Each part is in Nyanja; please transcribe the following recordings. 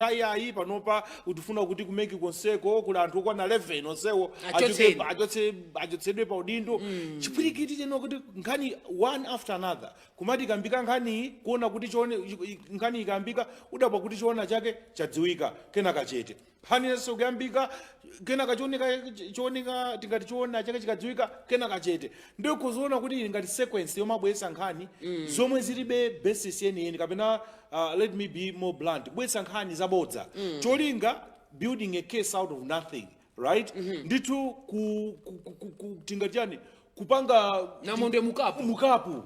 Ayi, panopa utifuna kuti ku MEC konseko kuli anthu okwana 11, onsewo Achotseni. Achotsedwe pa udindo. Chipwirikiti cheno kuti nkhani one after another kumati ikambika nkhaniyi, kuona kuti chione nkhani ikambika, udabwa kuti chiona chake chadziwika, kenaka chete. Nkhani yenso kuyambika, kenaka chioneka chioneka, tingati chiona chake chikadziwika, kenaka chete. Ndiyo kuzoona kuti ili ngati sequence yomabweretsa nkhani zomwe zilibe basis yeniyeni, kapena let me be more blunt, kubweretsa nkhani zabodza, cholinga building a case out of nothing, right? Ndithu tingati chani, kupanga namondwe mukapu. Mukapu,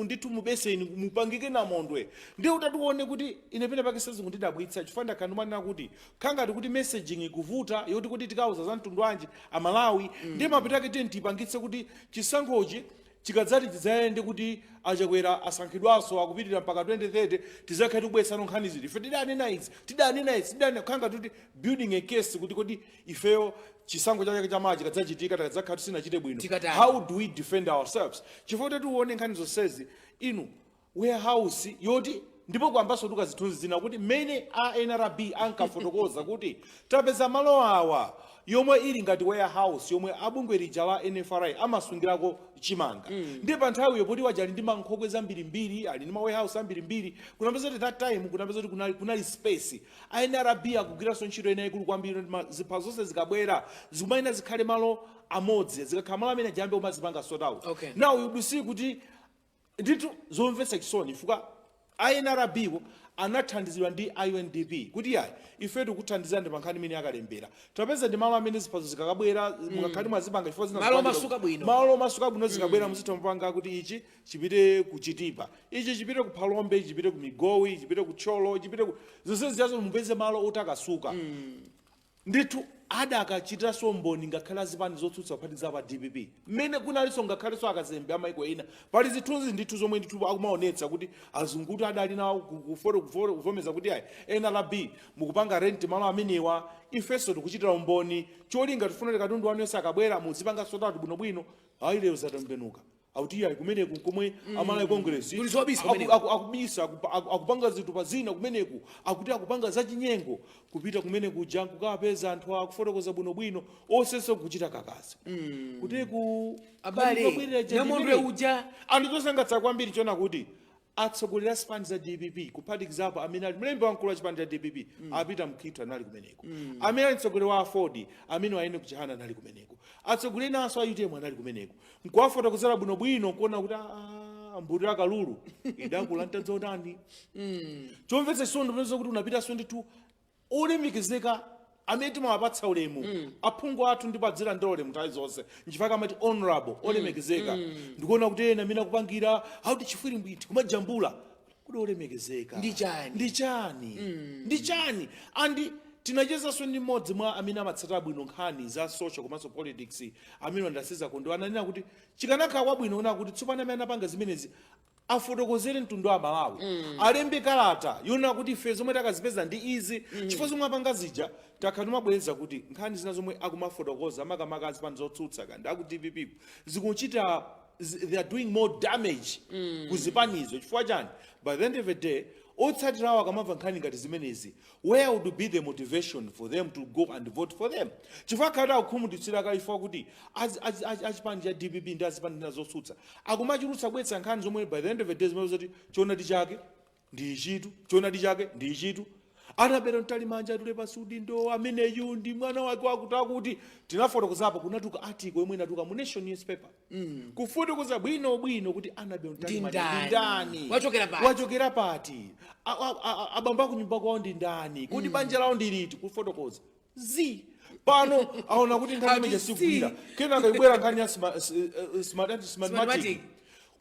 ndithu mubeseni mupangike namondwe. Ndiye utatione kuti ine pene pake sezikundidabwitsa, chifukwa ndakhala ndimanena kuti khangati kuti messaging ikuvuta, yoti kuti tikauza za mtundu wanji Amalawi. Ndiye mapeto ake tiye tipangitse kuti chisankhochi chikadzati chidzayende kuti Achakwera asankhidwanso, akupitirira mpaka 2030, tizakhale tikubweretsano nkhani ziti? Ife tidanena izi, tidanena izi, tidanena. Khanga kuti building a case kuti kodi ifeyo chisankho chake chamawa chikadzachitika, takadzakhala tisinachite bwino, Tikatani? how do we defend ourselves? Chifukwa kuti tione nkhani zonsezi inu, warehouse yoti ndipo kwambaso tuka zithunzi zina kuti mmene a NRB ankafotokoza kuti tapeza malo awa yomwe ili ngati warehouse yomwe abungwe lija la NFRA amasungirako chimanga. Ndiye pa nthawiyo poti waja ali ndi mankhokwe zambirimbiri, ali ndi ma warehouse ambirimbiri, kunapeza kuti that time kunapeza kuti kunali space. A NRB akugwiranso ntchito ina ikulu kwambiri kuti ziphaso zonse zikabwera zikumayina zikhale malo amodzi, zikakhala malo amene ajambe umazipanga sort out. Now you see kuti ndithu zomvetsa chisoni, chifukwa INRB wo anathandizidwa ndi UNDP kuti yayi, ife tikuthandizani pa nkhani imene akalembera, tapeza ndi malo amene ziphaso zikakabwera mukakhale mwazipanga, chifukwa zina Malo zikupangidwa omasuka bwino. Malo omasuka bwino, zikabwera muzitha mupanga kuti ichi chipite ku Chitipa, ichi chipite ku Phalombe, ichi chipite ku Migowi, ichi chipite ku Thyolo, chipite ku zonse ziyazo, mupeze malo otakasuka. Ndithu adakachitanso mboni ngakhale azipani zotsutsa, kuphatikiza pa DPP mmene kunalinso ngakhalenso akazembe amaiko ena. Pali zithunzi ndithu zomwe ndithu akumaonetsa kuti azunguti adali nawo kuvomeza kuti ayi, NRB mukupanga rent malo amenewa, ifenso tikuchitira umboni, cholinga tifuna kuti katundu wanu yense akabwera muzipanga sort out bwinobwino. Ayi, lero zatembenuka, akuti ayi, kumeneku komwe Amalawi Congress Kuli zobisa kumeneko. Akubisa, akupanga zinthu pa zina kumeneku, akuti akupanga zachinyengo. Kupita kumene kuja kukapeza anthu akufotokoza bwinobwino, onsenso kuchita kakasi kuti ku Abale, namondwe uja. Anthu zosangalatsa kwambiri chona kuti atsogoleri a zipani za DPP, kuphatikizapo amene ali mlembi wamkulu wa chipani cha DPP a Peter Mukhito anali kumeneko, amene ali mtsogoleri wa AFORD amene waene kuchihana anali kumeneko, atsogoleri nanso a UTM anali kumeneko, nkuwafotokozera bwinobwino, kuona kuti ah, mbuto ya kalulu idakula ntadzotani. Chomvetsa chisoni ndipeza kuti unapitanso ndithu olemekezeka amene timawapatsa ulemu, aphungu athu, ndipo adzira ndi ulemu nthawi zonse, nchifukwa amati honorable, olemekezeka. Ndikuona kuti ena amene akupangira auti chifwirimbwiti kumajambula kuti olemekezeka Ndi chani? Ndi chani? Ndi chani? Andi tinachezanso ndi mmodzi mwa amene amatsata bwino nkhani za social komanso politics, amene wandasiza kondo, ananena kuti chikanakhala kwabwino ona kuti tsopano amene anapanga zimenezi afotokozere mtundu wa Malawi, alembe kalata yonena kuti ife zomwe takazipeza ndi izi, chifukwa zomwe apanga zija takhala timabwereza kuti nkhani zina zomwe akumafotokoza makamaka azipani zotsutsa kandi aku DPP zikuchita they are doing more damage ku zipanizo. Chifukwa chani? By the end of the day, otsatirawo akamamva nkhani ngati zimenezi, where would be the motivation for them to go and vote for them? Chifukwa khati akukhumudwitsira kaifa kuti achipani cha DPP ndi azipani zina zotsutsa akumachulutsa kubweretsa nkhani zomwe by the end of the day zimene zoti choonadi chake ndi ichitu, choonadi chake ndi ichitu. Annabel Mtalimanja atule pasi udindo, ameneyu ndi mwana wake wakuti akuti. Tinafotokozapo, kunatuka article yomwe inatuka mu Nation newspaper kufotokoza bwino bwino kuti Annabel Mtalimanja ndi ndani, Wachokera pati? Wachokera pati, abambo akunyumba kwawo ndi ndani, kuti banja lawo ndi liti, kufotokoza zi. Pano aona kuti nkhani Ati imeja si. sigwira. Kenaka ibwera nkhani ya smartmatic. Smartmatic.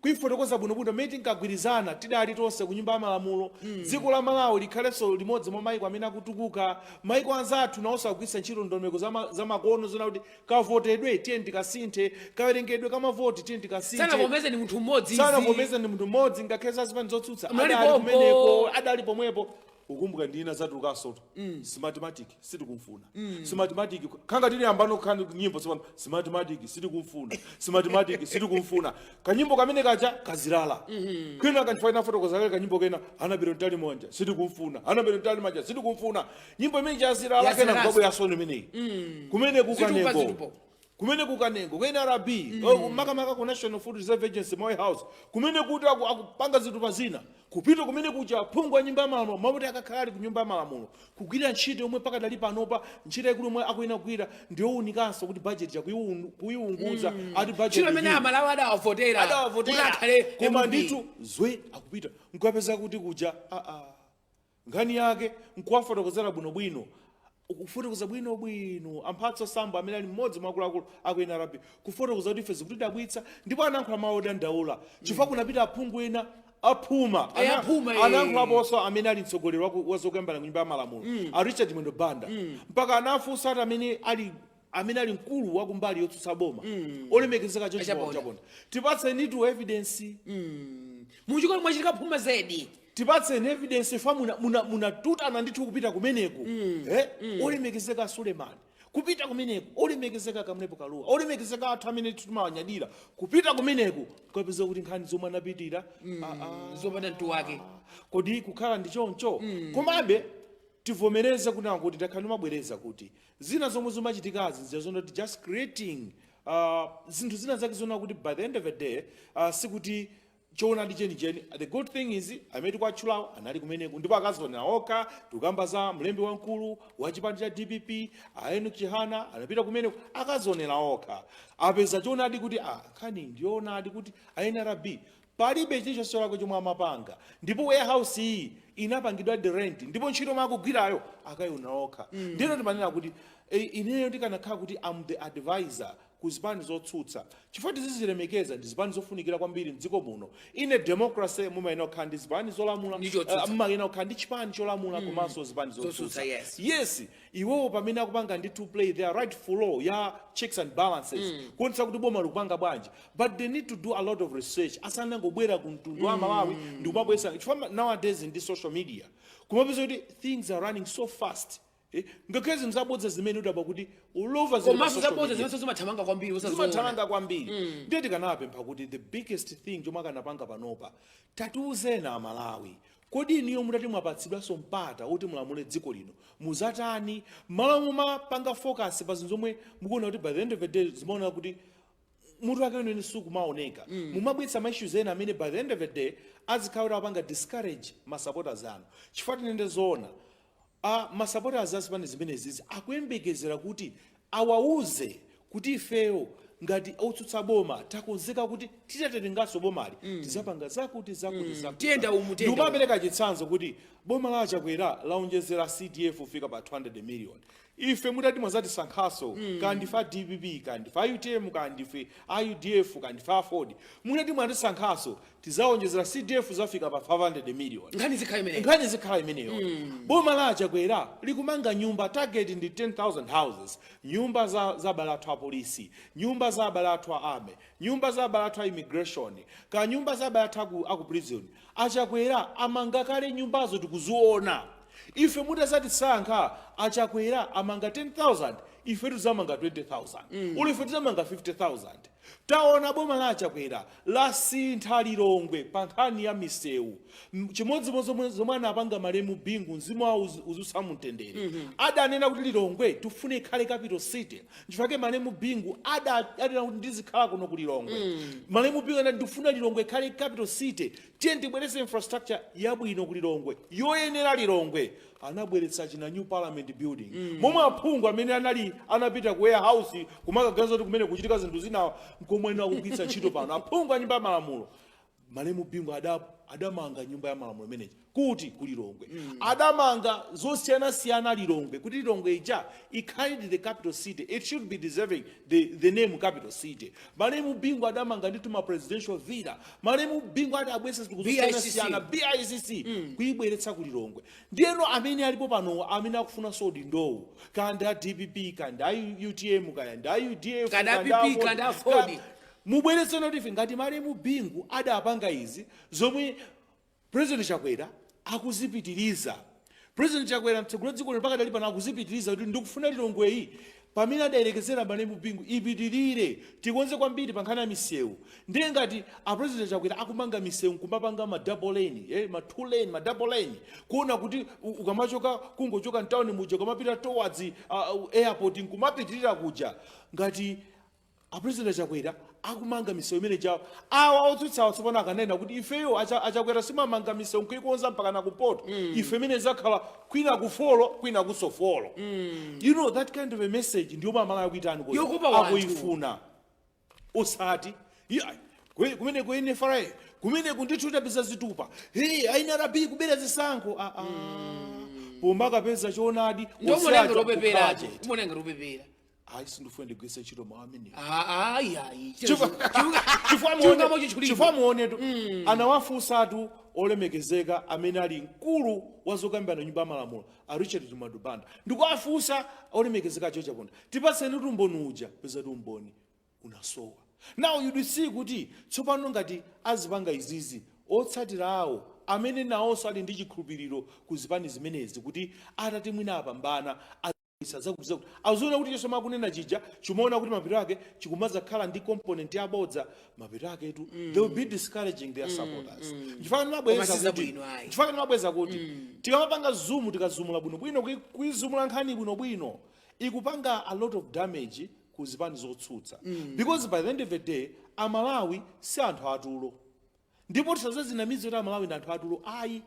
Kuifotokoza bwinobwino mmene tinkagwirizana, tidali tonse ku Nyumba ya Malamulo. Dziko la Malawi likhalenso limodzi mwa maiko amene akutukuka. Maiko anzathu nawonso akugwiritsa ntchito ndondomeko za makono zona kuti kavotedwe tiye tikasinthe, kawerengedwe kamavoti tiye tikasinthe. Sanavomeze ni munthu mmodzi izi. Sanavomeze ndi munthu mmodzi, ngakhale za zipani zotsutsa Munali adali pompo. kumeneko, adali pomwepo. Ukumbuka ndina zatulukaso, Smartmatic sitikumfuna, Smartmatic khanga tili ambano khani nyimbo tsopano. Smartmatic sitikumfuna, Smartmatic sitikumfuna. Kanyimbo kamene kaja kazilala kena kandifaina fotokoza kale kanyimbo kena Annabel Mtalimanja sitikumfuna, Annabel Mtalimanja sitikumfuna. Nyimbo imene chazilala kena. Yazilala. Nkabwe yasoni imeneyi kumene Zitupa, kukanengo zitupo. Kumene kukanengo ku NRB, makamaka ku National Food Reserve Agency, Moi House, kumene kuti akupanga zitupa zina, kupita kumene kuja phungu wa nyumba ya malamulo makuti akakhala ali ku nyumba ya malamulo kugwira ntchito yomwe pakadali panopa ntchito yaikulu yomwe akuyena kugwira ndiyowunikanso kuti budget ya kuyiunguza ati budget Ntchito imene review. Amalawi adawavotera Adawavotera. kuti akhale Koma MP. ndithu zwe akupita nkukapeza kuti kuja nkhani yake nkuwafotokozera bwinobwino, kufotokoza bwinobwino amphatso Sambo amene ali mmodzi mwa akuluakulu aku NRB, kufotokoza kuti ife zikutidabwitsa, ndipo anayankhula mawu odandaula chifukwa kunapita aphungu ena aphuma. Aphuma, eh. Anayankhulaponso amene ali mtsogoleri wa zokambana ku nyumba ya malamulo, a Richard Mwendo Banda, mpaka anafunsa ati amene ali mkulu wakumbali yotsutsa boma, olemekezeka George Achaponda. Chaponda, tipatseni tu evidence. Muchikolo mwachitika phuma zedi. Tipatseni evidence fa munatutana ndithu kupita kumeneku, eh? Olemekezeka Suleiman kupita kumeneku, olemekezeka Kamlepo Kaluwa, olemekezeka athu amene timawanyadira kupita kumeneku, kapeza kuti nkhani zomwe anapitira Zopanda mtu wake. Kodi kukhala ndi choncho? Komabe tivomereze kunena kuti ndakhala ndimabwereza kuti zina zomwe zimachitikazi zazonoti just creating zinthu zina zake zona kuti by the end of the day sikuti choonadi chenicheni. The good thing is amene tikuatchulawo anali kumeneku ndipo akazionera okha. Tikukamba za mlembi wamkulu wa chipani cha DPP, a Enoch Chihana, anapita kumeneku, akazionera okha, apeza choonadi kuti nkhani ndioonadi kuti a NRB palibe chilichonse cholakwa chomwe amapanga, ndipo warehouse iyi inapangidwa the rent, ndipo ntchito yomwe akugwirayo akayiona okha. Ndino timanena kuti ineyo ndikanakhala kuti am the advisor ku zipani zotsutsa, chifukwa tizizilemekeza, ndi zipani zofunikira kwambiri mdziko muno. In a democracy mumayenera kukhala ndi zipani zolamula Ndi chotsutsa. Mumayenera kukhala ndi chipani cholamula komanso zipani zotsutsa, zotsutsa. Yes. Yes, iwowo pamene akupanga ndi to play their rightful role ya checks and balances, kuonetsa kuti boma likupanga bwanji, but they need to do a lot of research asanangobwera ku mtundu wa Malawi ndi kumabwesa, chifukwa nowadays ndi social media kumapeza kuti things are running so fast, ngakhale zinthu zabodza zimene udaba kuti ulova zili pa Komanso social zabodza media. zimenso zimathamanga kwambiri usazoona. Zimathamanga kwambiri. Ndiye tikanapempha kuti the biggest thing chomwe akanapanga panopa, tatiuzeni Amalawi, kodi iniyo mutati mwapatsidwanso mpata kuti mulamule dziko lino muzatani? Malo mumapanga focus pa zinthu zomwe mukuona kuti by the end of the day zimaona kuti mutu wake weniweni sukumaoneka, mumabweretsa ma issues ena amene by the end of the day azikhala kuti apanga discourage ma supporters anu, chifukwa tinene zoona, ma supporters azipani zimenezizi akuyembekezera kuti awauze kuti ifeyo ngati otsutsa boma takonzeka kuti titatenganso bomali tizapanga zakuti zakuti zakuti. Tiyenda umu, tiyenda umu. Ndikumapereka chitsanzo kuti boma la Chakwera laonjezera CDF kufika pa 200 million. Ife mutati mwazatisankhaso, kaya ndife a DPP, kaya ndife a UTM, kaya ndife a UDF, kaya ndife a Ford, mutati mwatisankhaso tizaonjezera CDF zafika pa 500 million. Nkhani zikhala imeneyo. Nkhani zikhala imeneyo. Boma la Chakwera likumanga nyumba, target ndi 10,000 houses, nyumba za abale athu a polisi, nyumba za abale athu a army, nyumba za abale athu a immigration, ka nyumba za abale athu aku prison. Achakwera amanga kale nyumbazo, tikuziona ife. Mutazatisankha, Achakwera amanga 10,000, ife tizamanga 20,000, uli ife tizamanga 50,000. Taona boma la Chakwera lasintha Lilongwe pa nkhani ya misewu. Chimodzimodzi zomwe anapanga malemu Bingu, mzimu wawo uzusa mumtendere, adanena kuti Lilongwe tifune ikhale capital city. Nchifukwa malemu Bingu adanena kuti ndizikhala kuno ku Lilongwe. Malemu Bingu anati ndifuna Lilongwe ikhale capital city, tiye ndibweretse infrastructure yabwino ku Lilongwe, yoyenera Lilongwe. Anabweretsa china new parliament building, momwe aphungu amene anali anapita ku warehouse kumakaganiza kuti kumene kuchitika zinthu zina nkomwe akugwiritsa ntchito pano aphungu a nyumba ya malamulo. Malemu Bingu adamanga nyumba ya malamulo imeneyi kuti ku Lilongwe, adamanga zosiyanasiyana Lilongwe, kuti Lilongwe ija ikhale the capital city. It should be deserving the name capital city. Malemu Bingu adamanga ndithu ma presidential villa. Malemu Bingu ati abwese zinthu zosiyanasiyana, BICC kuyibweretsa ku Lilongwe. Ndiyeno amene alipo pano amene akufuna sodi ndowu, kaya ndi a DPP, kaya ndi a UTM, kaya ndi a UDF, Kaya ndi a kaya ndi a PP, Ford, kaya ndi a Ford. Mubweretseni kuti ife ngati malemu Bingu adapanga izi zomwe President Chakwera akuzipitiriza. President Chakwera, mtsogoleri dziko lino, pakadali pano akuzipitiriza kuti ndikufuna Lilongweyi pamene adayerekezera malemu Bingu ipitirire, tikonze kwambiri pa nkhani ya misewu. Ndiye ngati a President Chakwera akumanga misewu nkumapanga ma double lane, ma two lane, ma double lane, kuona kuti ukamachoka, kungochoka mtawuni muja, ukamapita towards airport nkumapitirira kuja, ngati a President Chakwera akumanga misewu imene jawo, awa otsutsawa tsopano akanena kuti ifeyo aChakwera simamanga misewu nkuikonza mpaka na kumpoto, ife imene zakhala kwina kufolo, kwina kusofolo. You know that kind of a message ndiyo Amalawi akuitani kuti Yokopa wanthu. Akuifuna, osati yeah, kumene ku NFRA kumene kundithu tapeza zitupa, hey, a NRB kubera zisankho. Ah, ah. Pomwe akapeza choonadi Ndomonenga osacha lopepera. kukhala chete. Umonenga lopepera. Ayi, sindifuna ndigwiritse ntchito mawu amenewo. Ayi, ayi. Chifukwa Chilungamo muone, chifukwa muonetu anawafunsatu olemekezeka amene ali mkulu wa zokambirana nyumba ya malamulo, a Richard Chimwendo Banda, ndikuwafunsa olemekezeka a George Chaponda, tipatseni umboni uja, peza umboni unasowa. Now you'd see kuti tsopano ngati azipanga izizi, otsatira awo amene nawonso ali ndi chikhulupiriro ku zipani zimenezi kuti atati mwina apambana zakuti zakuti, aziona kuti chonse makunena chija chimaona kuti mapeto ake chikumazakhala ndi component yabodza. Mapeto aketu they will be discouraging their supporters. Chifukwa Koma ndimabweza kuti sizabwino, ayi. Chifukwa ndimabweza kuti tikamapanga zoom, tikazumula bwinobwino, kuizumula nkhani bwinobwino, ikupanga a lot of damage ku zipani zotsutsa, because by the end of the day Amalawi si anthu atulo, ndipo tisazazinamize kuti Amalawi ndi anthu atulo. Ayi,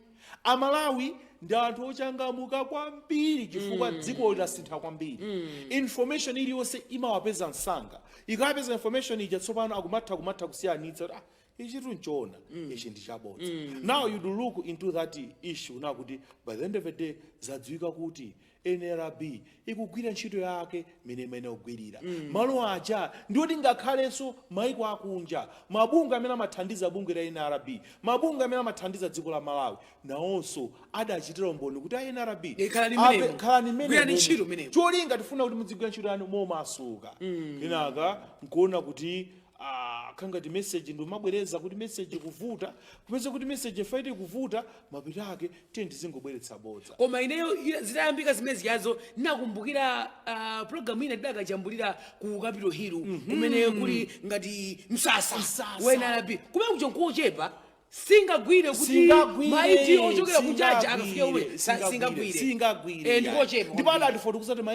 Amalawi ndi anthu ochangamuka kwambiri, chifukwa dziko lasintha kwambiri. Information iliyonse imawapeza msanga. Ikapeza information ija, tsopano akumatha kumatha kusiyanitsa kuti ah, ichi tunchoona, ichi ndi chabodza. Now you'd look into that issue na kuti by the end of the day zadziwika kuti NRB ikugwira ntchito yake mene imene kugwirira. Malo aja ndioti ngakhalenso maiko akunja, mabungwe amene amathandiza bungwe la NRB, mabungwe amene amathandiza dziko la Malawi, nawonso adachitira umboni kuti a NRB Khalani mmenemo. Khalani mmenemo. Gwirani ntchito mmenemo. Cholinga tifuna kuti mudzigwira ntchito yanu momasuka. Kenaka nkuona kuti khangati message ndimabwereza kuti message kuvuta, kupeza kuti message faiti kuvuta, mapeto ake tiye ndizingobweretsa bodza. Koma ineyo zitayambika zimene ziyazo, ndinakumbukira program ina tidakajambulira ku Capitol Hill, kumene kuli ngati msasa Msasa. wa NRB. Kumene kuja nkochepa, singagwire kuti Singagwire, ma ID ochokera kujaja akafika kumene singagwire. Singagwire. Ndikochepa. Ndipo adatifotokoza kuti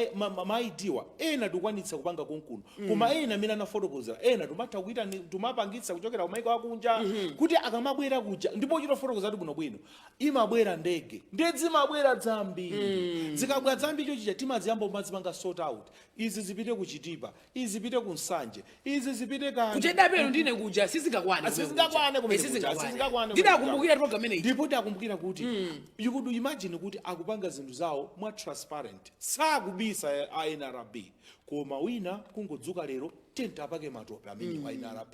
ma ID wa ena tikwanitsa kupanga konkuno, koma ena amene anafotokozera, ena timatha kuita timapangitsa kuchokera kumaiko akunja kuti akamabwera kuja. Ndipo chitofotokoza kuti bwinobwino imabwera ndege, ndiye zimabwera zambiri. Zikabwera zambiri chochija timaziyamba kumazipanga sort out, izi zipite ku Chitipa, izi zipite ku Nsanje, izi zipite kani. Kuchedapero ndine kuja sizingakwane. Sizingakwane kumene kuja, sizingakwane. Sizingakwane kumene. Ndidakumbukira program imeneyi. Ndipo ndakumbukira kuti you could imagine kuti akupanga zinthu zawo mwa transparent, sakubisa a NRB, koma wina kungodzuka lero, tenta apake matope amene wa NRB.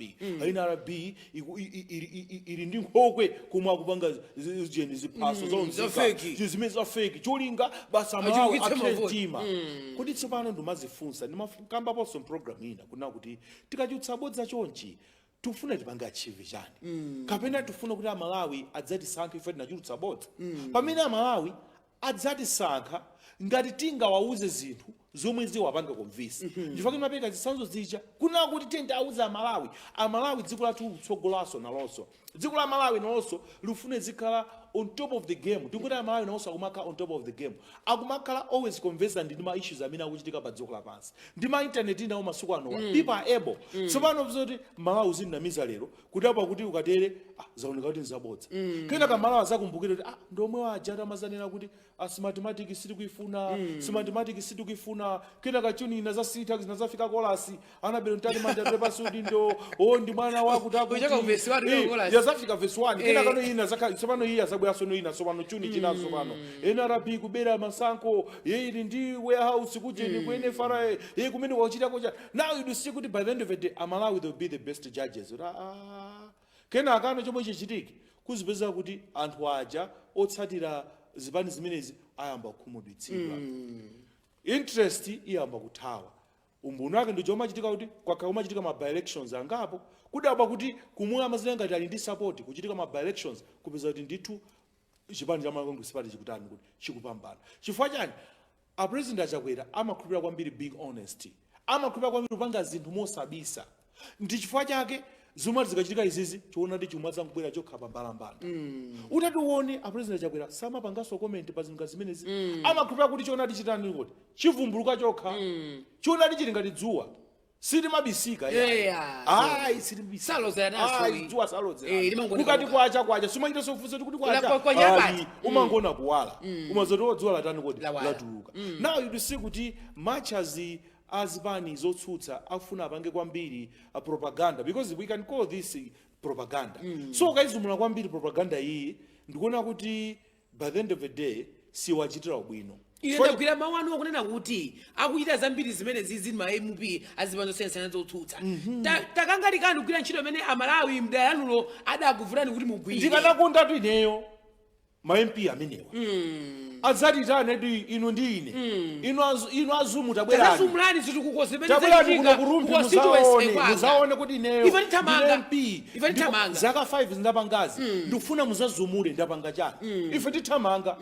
NRB ili ndi nkhokwe komwe akupanga jeni ziphaso zaunzika Za fake. zimene za fake, cholinga basa Malawi Achulukitse apse mavoti. mtima. Kodi tsopano ndimazifunsa, ndimakambaponso program ina kuna kuti tikachutsa bodza chonchi, tifuna tipange achieve chani? Kapena tifuna kuti Amalawi adzatisankhe ife tinachulutsa bodza, pamene Amalawi adzatisankha ngati tingawauze zinthu zomwe ziwapanga convince? Chifukwa timapereka zitsanzo zija kuna kuti tiye tiauze Amalawi, Amalawi, dziko lathu kutsogolaso nalonso, dziko la Malawi nalonso lifune zikhala on top of the game. Tikuti Amalawi nawonso akumakhala on top of the game, akumakhala always conversant ndi ma issues amene akuchitika pa dziko lapansi ndi ma internet nawo masiku anowa. People are able tsopano zoti Malawi uzinamiza lero kuti apa kuti ukatere, ah, zaoneka kuti nzabodza. Kenaka Malawi azakumbukire kuti ah, ndomwe aja amazanena kuti ah, Smartmatic sitikuifuna, Smartmatic sitikuifuna. Kenaka tune inazasintha, zinazafika chorus, Annabel Mtalimanja pasi udindo o ndi mwana wakuti akuti. Kuchoka ku verse 1 Eh, kuchoka chorus. Yazafika verse 1. Eh. Kenaka no ina zaka tsopano iyi azabweranso no ina tsopano tune chinaso tsopano NRB kubera masankho, ye ili ndi warehouse kujeni ku NFRA, ye kumene wakuchita kocha. Now you see kuti by the end of the day Amalawi, they will be the best judges kuti ah, kenaka ano chomwe chichitike kuzipeza kuti anthu aja otsatira zipani zimenezi ayamba kukhumudwitsidwa, interest iyamba kuthawa. Umboni wake ndi chomachitika kuti kwakha kumachitika ma by-elections angapo, kudabwa kuti kumwe amazina ngati ali ndi support, kuchitika ma by-elections kupeza kuti ndithu Chipani cha Malawi Congress Party chikutani kuti chikupambana. Chifukwa chani? A President Achakwera amakhulupirira kwambiri being honest, amakhulupirira kwambiri kupanga zinthu mosabisa. Ndi chifukwa chake zomwe zikachitika izizi, choonadi chimadzangobwera chokha pa mbalambanda. Utati uone, a President Achakwera samapanganso comment pa zinthu zimenezi. Amakhulupirira kuti choonadi chitani kuti chivumbuluka chokha. Choonadi chili ngati dzuwa, silimabisika. Ayi, silimabisika. Salozera. Ayi, dzuwa salozera. Limangooneka Kukati kokha. kwacha kwacha, sumachita sofunsa kuti kwacha. Kwacha Ayi, pati. umangona kuwala, umazoti oh, dzuwa latani kodi? Lawala. Latuluka. Now you see kuti much as azipani zotsutsa afuna apange kwambiri propaganda, because we can call this propaganda, so ukaizumula kwambiri propaganda iyi, ndikuona kuti by the end of the day siwachitira ubwino. Ine ndagwira mawu anu akunena kuti akuchita zambiri zimene zizi ma MP azipani zosiyanasiyana zotsutsa. Takangalikani kugwira ntchito imene Amalawi mdera lanulo adakuvutani kuti mugwire. Ndikanakondatu ineyo ma MP amenewa adzatitane ti inu ndi ine, inu azumu, tabwerani. Tazumulani zitukuko zimene Tabwerani kuno zachitika ku Rumphi, ku constituency muzaone kwanga. muzaone kuti ineyo Ife tithamanga. ndine MP. Ife Ndipo tithamanga. zaka 5 zindapangazi, ndikufuna muzazumule ndapanga chani. Ife tithamanga.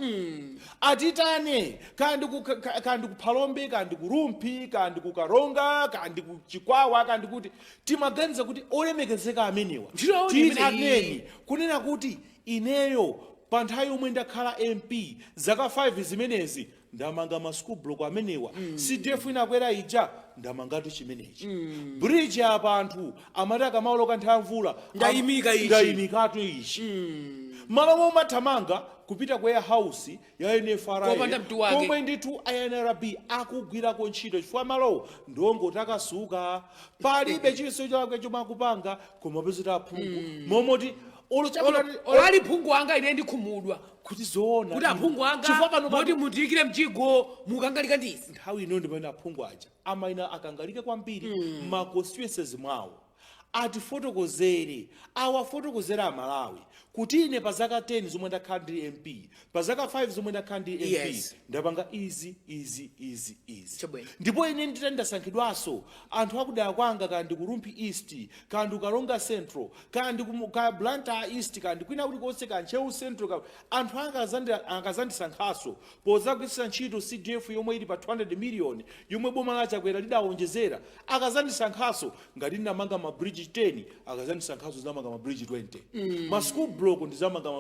Atitane kandi ku kandi ku Phalombe, kandi ku Rumphi, kandi ku Karonga, kandi ku Chikwawa, kandi kuti timaganiza kuti olemekezeka amenewa Ntchito yawo ndi imeneyi. tiyitaneni kunena kuti ineyo pa nthawi yomwe ndakhala MP zaka 5 zimenezi, ndamanga ma school block amenewa, CDF inakwera ija, ndamangatu chimenechi, bridge apa anthu amati akamawoloka nthawi ya mvula, Ndayimika ichi. Ndayimikatu ichi. Malo momwe mathamanga kupita ku warehouse ya NFRA Kopanda mtu wake. komwe ndithu a NRB akugwirako ntchito, chifukwa malowo ndiongotakasuka, palibe chilichonse chake chomwe akupanga, koma pezita aphungu momoti olo Olo ali phungu anga, ine ndikhumudwa. Kuti zoona Kuti aphungu anga chifukwa pano moti mutiyikire mjigo mukangalika ndizi. Nthawi ino ndimene aphungu aja amayina akangalike kwambiri ma constituencies mwawo, atifotokozere, awafotokozere Amalawi kuti ine pa zaka 10 zomwe ndakhala ndili MP, pa zaka 5 zomwe ndakhala ndili MP, ndapanga izi, izi, izi, izi. Chabwino. Ndipo ine nditati ndasankhidwanso, anthu akudera kwanga, kandi ku Rumphi East, kandi ku Karonga Central, kandi ka Blantyre East, kandi kwina kulikonse, ka Ntcheu Central, anthu akazandisankhaso pozagwiritsa ntchito CDF yomwe ili pa 200 million yomwe boma la Chakwera lidawonjezera, akazandisankhaso, ngati ndinamanga ma bridge 10, akazandisankhaso ndinamanga ma bridge 20, ma school block ndizamanga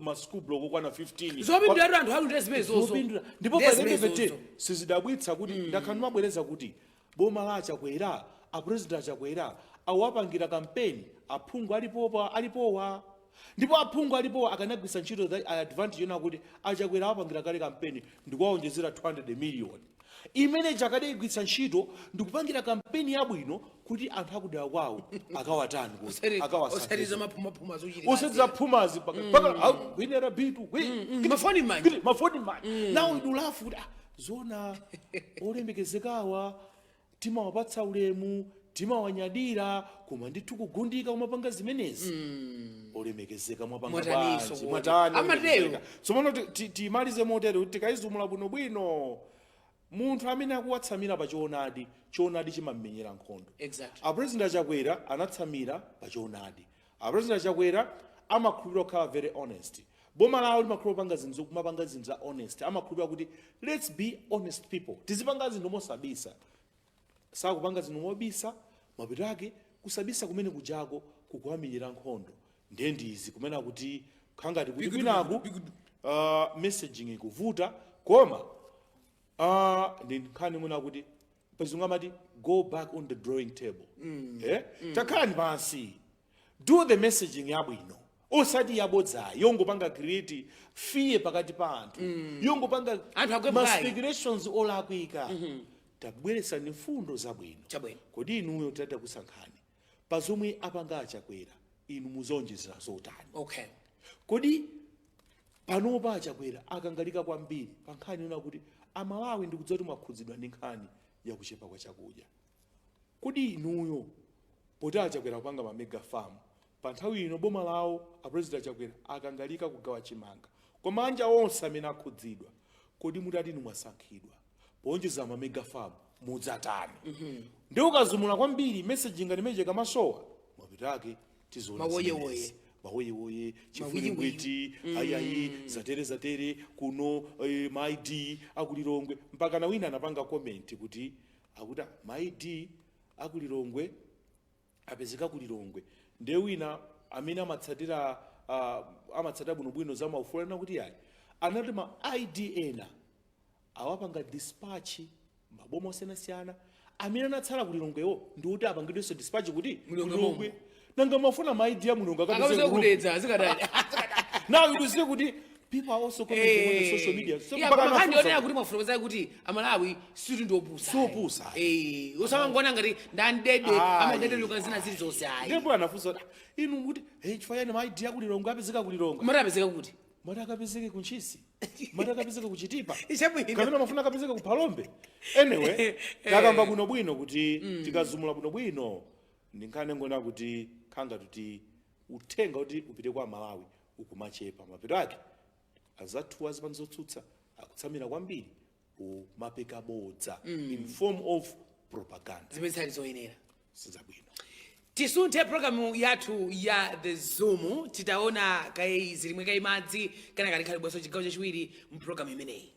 ma school block okwana 15. Zopindulatu anthu alu ndi zimenezozo. Zopindula. Ndipo Ndi pa the end of the day zimenezozo. sizidabwitsa kuti ndakhala ndimabwereza kuti boma la Achakwera, apresident Achakwera awapangira kampeni aphungu alipopa alipowa, ndipo aphungu alipowa akanagwiritsa ntchito the advantage yona kuti Achakwera awapangira kale kampeni ndikuwawonjezera 200 million imene chakadayigwiritsa ntchito ndikupangira kampeni yabwino kuti anthu akudera kwawo akawatani kuti Osati akawasankhe. Zamaphumapuma zochitika. Osati zaphumazi paka kwinera bitu Mafoni m'manja. Mafoni m'manja. Now idulafu kuti ah, zona olemekezekawa timawapatsa ulemu, timawanyadira, koma ndithu kugundika kumapanga zimenezi, olemekezeka mwapanga Mwataniso bwanji? kodi? Mwatani? Amatero. Olemekezeka? Tsopano timalize motere kuti tikayizumula bwinobwino, munthu amene akuwatsamira pa choonadi, choonadi chimammenyera nkhondo. Apresident Achakwera anatsamira pa choonadi. Apresident Achakwera amakhulupirira kukhala very honest. Boma lawo limakhulupirira kupanga zinthu, kumapanga zinthu za honest. Amakhulupirira kuti let's be honest people, tizipanga zinthu mosabisa. Sakupanga zinthu mobisa, mapeto ake kusabisa kumene kujako kukuwamenyera nkhondo. Ndiye ndizi kumene akuti khangati kuti kwinaku messaging ikuvuta, koma ndi nkhani imene akuti pachizungu amati go back on the drawing table. Eh? Takhalani pansi, do the messaging yabwino, osati yabodzayi yongopanga create fear pakati pa anthu, yongopanga Anthu agwe ma mphwayi. speculations olakwika. Tabweresani mfundo zabwino. Kodi inuyo titati kusankhani pa zomwe apanga Achakwera, inu muzonjezera zotani? Kodi panopa Achakwera akangalika kwambiri pa nkhani yona kuti Amalawi ndikudziwa kuti mwakhudzidwa ndi nkhani yakuchepa kwa chakudya, kodi inuyo poti Achakwera kupanga ma mega farm pa nthawi ino, boma lawo, apresident Achakwera akangalika kugawa chimanga kwa manja onse amene akhudzidwa, kodi mutati inu mwasankhidwa, powonjezera ma mega farm mudzatani? Ndi ukazumula kwambiri messaging ngati imene ikamasowa, mapeto ake tizoona Mawoyewoye. zimenezi. Mawoyewoye, chifulingwiti, ayayi, zatere zatere kuno, ma ID akulilongwe. Mpaka na wina anapanga comment kuti akuti ma ID akulilongwe apezeka kulilongwe. Ndiye wina amene amatsatira bwinobwino za maufulu anena kuti ayi, anati ma ID ena awapanga dispatch maboma osiyanasiyana, amene anatsala kulilongwewo ndikuti apangidwenso dispatch kuti Mulilongwe. Mulilongwe. Nanga mafuna ma ID a Mulilongwe akapeze akapeze kudedza zikadali. Now you see kuti people are also commenting on the social media. So Yeah, mpaka koma nkhani anafunsa yonena kuti mwafotokoza kuti Amalawi situti ndiopusa. Siopusa. Eh, usamangona ngati ndandede Ayi. amadede luka zina zilizonse, ayi. Ndipo anafunsa kuti, "Ah, inu kuti hey, chifukwa chani ma ID akulilongwe apezeka kulilongwe?" Mati apezeka kuti? Mati akapezeke kuntchisi, mati akapezeke kuchitipa, Chabwino. kapena mafuna akapezeke ku Phalombe? Anyway, takamba bwinobwino kuti tikazumula bwinobwino ndi nkhani ngona kuti khanga tuti uthenga kuti upite kwa Malawi ukumachepa. Mapeto ake azathu azipani zotsutsa akutsamira kwambiri kumapeka bodza in form of propaganda. Zimene zali zoyenera. Sizabwino. Tisunthe programu yathu ya The Zoom titaona kaye zilimwe kaye madzi kana kali khali bwaso chigawo chachiwiri mpulogalamu imeneyi.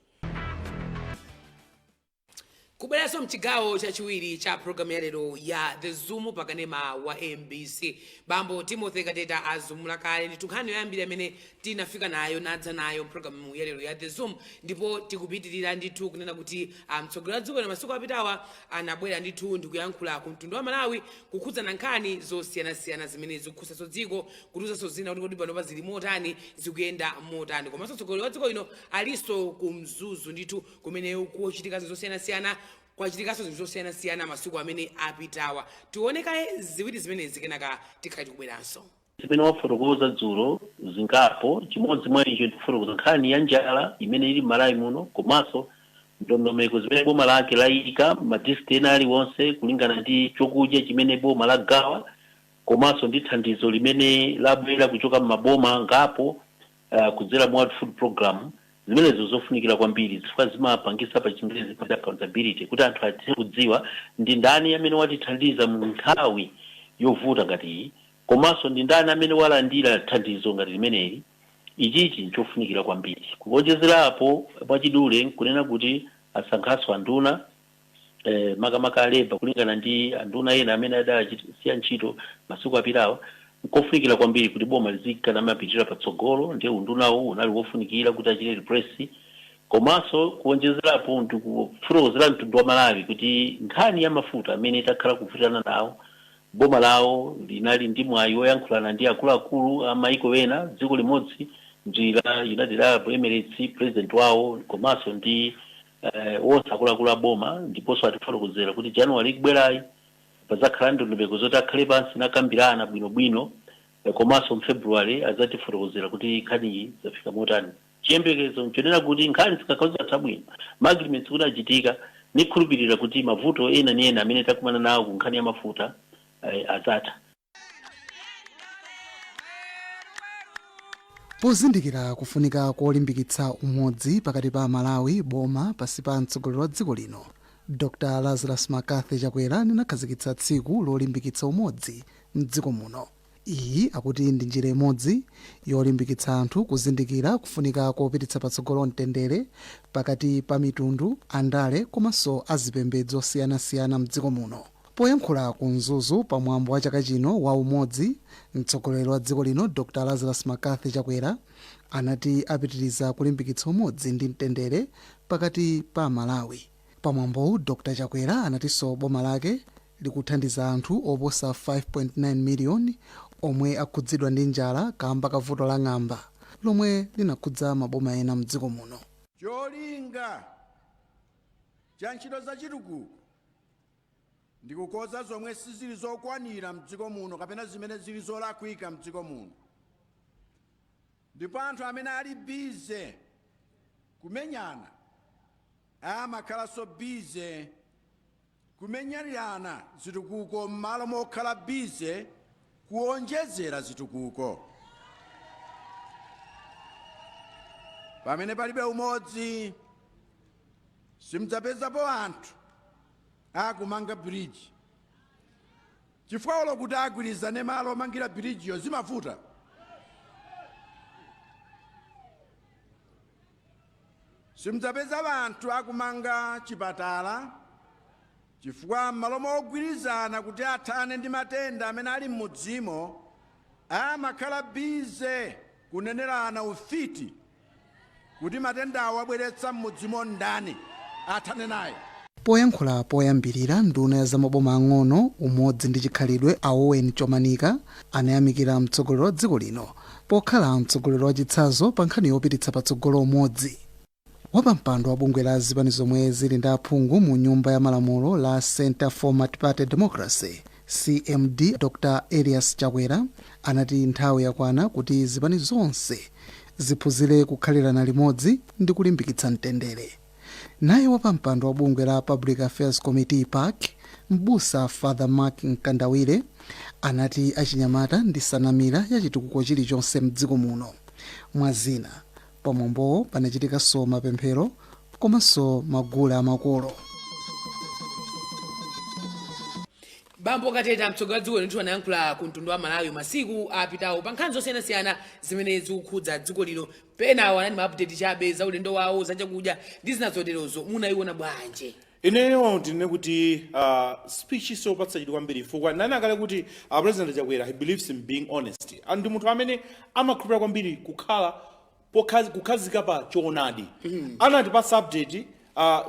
Kubweranso mchigawo chachiwiri cha programu ya lero ya The Zoom pakanema wa MBC. Bambo Timothy Kateta azumula kale ndithu nkhani yoyambira imene tinafika nayo, nadza nayo mpulogalamu ya lero ya The Zoom. Ndipo tikupitirira ndithu kunena kuti mtsogoleri wa dziko lino masiku apitawa anabwera ndithu ndikuyankhula ku mtundu wa Malawi kukhudzana nkhani zosiyanasiyana zimene zikukhudzaso dziko, kutiuzanso zina kuti kodi panopa zili motani, zikuyenda motani. Komanso mtsogoleri wa dziko lino alinso ku Mzuzu ndithu kumene kuchitika zinthu zosiyanasiyana, kwachitikanso zinthu zosiyanasiyana masiku amene apitawa. Tione kaye ziwiri zimenezi, kenaka tikhale tikubweranso. Zimene wafotokoza dzulo zingapo, chimodzi mwa icho ndikufotokoza nkhani ya njala imene ili m'Malawi muno, komanso ndondomeko zimene boma lake layika madistrict ena aliwonse kulingana ndi chokudya chimene boma lagawa, komanso ndi thandizo limene labwera kuchoka m'maboma ngapo kudzera mu World Food Program. Zimenezo zofunikira kwambiri chifukwa zimapangisa, pa Chingerezi pa accountability, kuti anthu athe kudziwa ndi ndani amene watithandiza mu nthawi yovuta ngati iyi, komanso ndi ndani amene walandira thandizo ngati limeneli. Ichichi nchofunikira kwambiri. Kuonjezerapo, mwachidule nkunena kuti asankhanso anduna, makamaka a labour, kulingana ndi anduna ena amene adasiya ntchito masiku apitawa. Nkofunikira kwambiri kuti boma lizikana mapitirira patsogolo, ndiye undunawo unali wofunikira kuti achite replace. Komanso kuonjezerapo ndikufotokozera mtundu wa Malawi kuti nkhani ya mafuta amene takhala kuvutirana nawo, boma lawo linali ndi mwayi woyankhulana ndi akuluakulu a maiko ena, dziko limodzi ndi la United Arab Emirates, president wawo komanso ndi wonse akuluakulu a boma. Ndiponso atifotokozera kuti January ikubwerayi pazakhala ndondomeko zoti akhale pansi nakambirana bwinobwino, komanso mFebruary adzatifotokozera kuti nkhaniyi zafika motani. Chiyembekezo nchonena kuti nkhani zikakhala zatha bwino, ma agreements kuti achitika, nikhulupirira kuti mavuto ena ni ena amene takumana nawo ku nkhani ya mafuta adzatha. Pozindikira kufunika kolimbikitsa umodzi pakati pa Malawi, boma pasi pa mtsogoleri wa dziko lino Dr Lazarus McCarthy Chakwera linakhazikitsa tsiku lolimbikitsa umodzi mdziko muno. Iyi akuti ndi njira imodzi yolimbikitsa anthu kuzindikira kufunika kopititsa patsogolo mtendere pakati pa mitundu, andale komanso azipembedzo osiyanasiyana mdziko muno. Poyankhula ku Mzuzu pamwambo wa chaka chino wa umodzi, mtsogoleri wa dziko lino Dr Lazarus McCarthy Chakwera anati apitiriza kulimbikitsa umodzi ndi mtendere pakati pa Malawi. Pamwambowu Dr Chakwera anatinso boma lake likuthandiza anthu oposa 5.9 miliyoni omwe akhudzidwa ndi njala kamba ka vuto la ng'amba lomwe linakhudza maboma ena mdziko muno. Cholinga cha ntchito za chitukuko ndi kukonza zomwe sizili zokwanira mdziko muno kapena zimene zili zolakwika mdziko muno. Ndipo anthu amene ali busy kumenyana amakhalanso busy kumenyerana zitukuko m'malo mokhala busy kuonjezera zitukuko. Pamene palibe umodzi, simudzapezapo anthu akumanga bridge, chifukwa olo kuti agwirizane malo omangira bridgeyo zimavuta. Simudzapeza anthu akumanga chipatala, chifukwa m'malo mogwirizana kuti athane ndi matenda amene ali m'mudzimo, amakhala busy kunenerana ufiti kuti matendawo abweretsa m'mudzimo ndani, athane naye. Poyankhula poyambirira, nduna ya zamaboma ang'ono, umodzi ndi chikhalidwe, a Owen Chomanika, anayamikira mtsogoleri wa dziko lino pokhala mtsogoleri wa chitsanzo pa nkhani yopititsa patsogolo umodzi. Wapampando wa bungwe la zipani zomwe zili ndi aphungu mu Nyumba ya Malamulo la Center for Multiparty Democracy, CMD, Dr Elias Chakwera, anati nthawi yakwana kuti zipani zonse ziphunzire kukhalirana limodzi ndi kulimbikitsa mtendere. Naye wapampando wa bungwe la Public Affairs Committee, PAC, mbusa Father Mark Mkandawire, anati achinyamata ndi nsanamira ya chitukuko chilichonse mdziko muno. Mwa zina, pamwambowo panachitikanso mapemphero komanso magule amakolo. Bambo Kateta, mtsogoleri wa dziko ndithu anayankhula ku mtundu wa Malawi masiku apitawo pa nkhani zosiyanasiyana zimene zikukhudza dziko lino. Penawo anali ma update chabe za ulendo wawo, za chakudya ndi zina zoterozo. Munayiona bwanji? Ineyo ndinene kuti speech isopatsa chidwi kwambiri, chifukwa nani kuti President Chakwera, he believes in being honest, and ndi munthu amene amakhulupirira kwambiri kukhala kukhazika pa choonadi. Anatipatsa update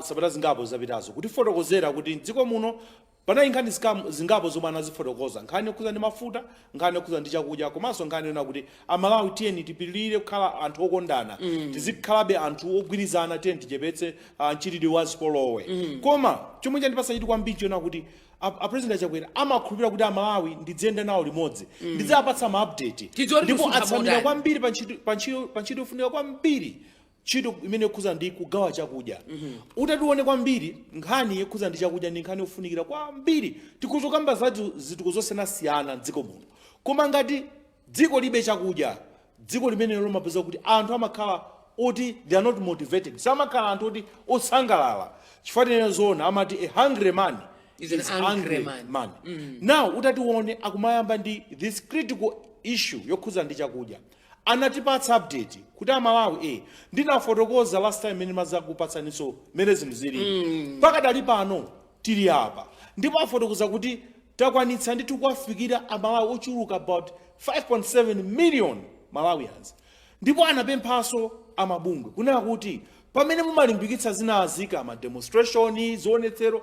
sabata zingapo zapitazo kutifotokozera kuti mdziko muno panali nkhani zingapo zomwe anazifotokoza: nkhani yokhuza ndi mafuta, nkhani yokhuza ndi chakudya, komanso nkhani yona kuti Amalawi tiyeni tipitirire kukhala anthu okondana, tizikhalabe anthu ogwirizana, tiyeni tichepetse mchitidwe wa zipolowe. Koma chomwe chandipatsa chidwi kwambiri chiona kuti a President Achakwera amakhulupirira kuti Amalawi ndidziyenda nawo limodzi, ndidzapatsa ma update. Tidziwe kuti Ndipo kusuntha atsamira motani. kwambiri pa ntchito yofunika kwambiri, ntchito imene yokhuza ndi kugawa chakudya. Utatione kwambiri, nkhani yokhuza ndi chakudya ndi nkhani yofunikira kwambiri. Tikuzokamba za zitukuko zosiyanasiyana mdziko muno, koma ngati dziko libe chakudya, dziko limenelo limapeza kuti anthu amakhala oti they are not motivated, samakhala anthu oti osangalala, chifukwa tinene zoona, amati a hungry man is an is angry man. Man. Now utatione akumayamba ndi this critical issue yokhuza ndi chakudya, anatipatsa update kuti Amalawi, ndinafotokoza last time mene mazakupatsaninso mene zinthu zilili, pakadali pano tili apa. Ndipo afotokoza kuti takwanitsa ndithu kuwafikira Amalawi ochuluka about 5.7 million Malawians. Ndipo anapemphanso amabungwe kunena kuti pamene mumalimbikitsa zinazi kama demonstration, zionetsero,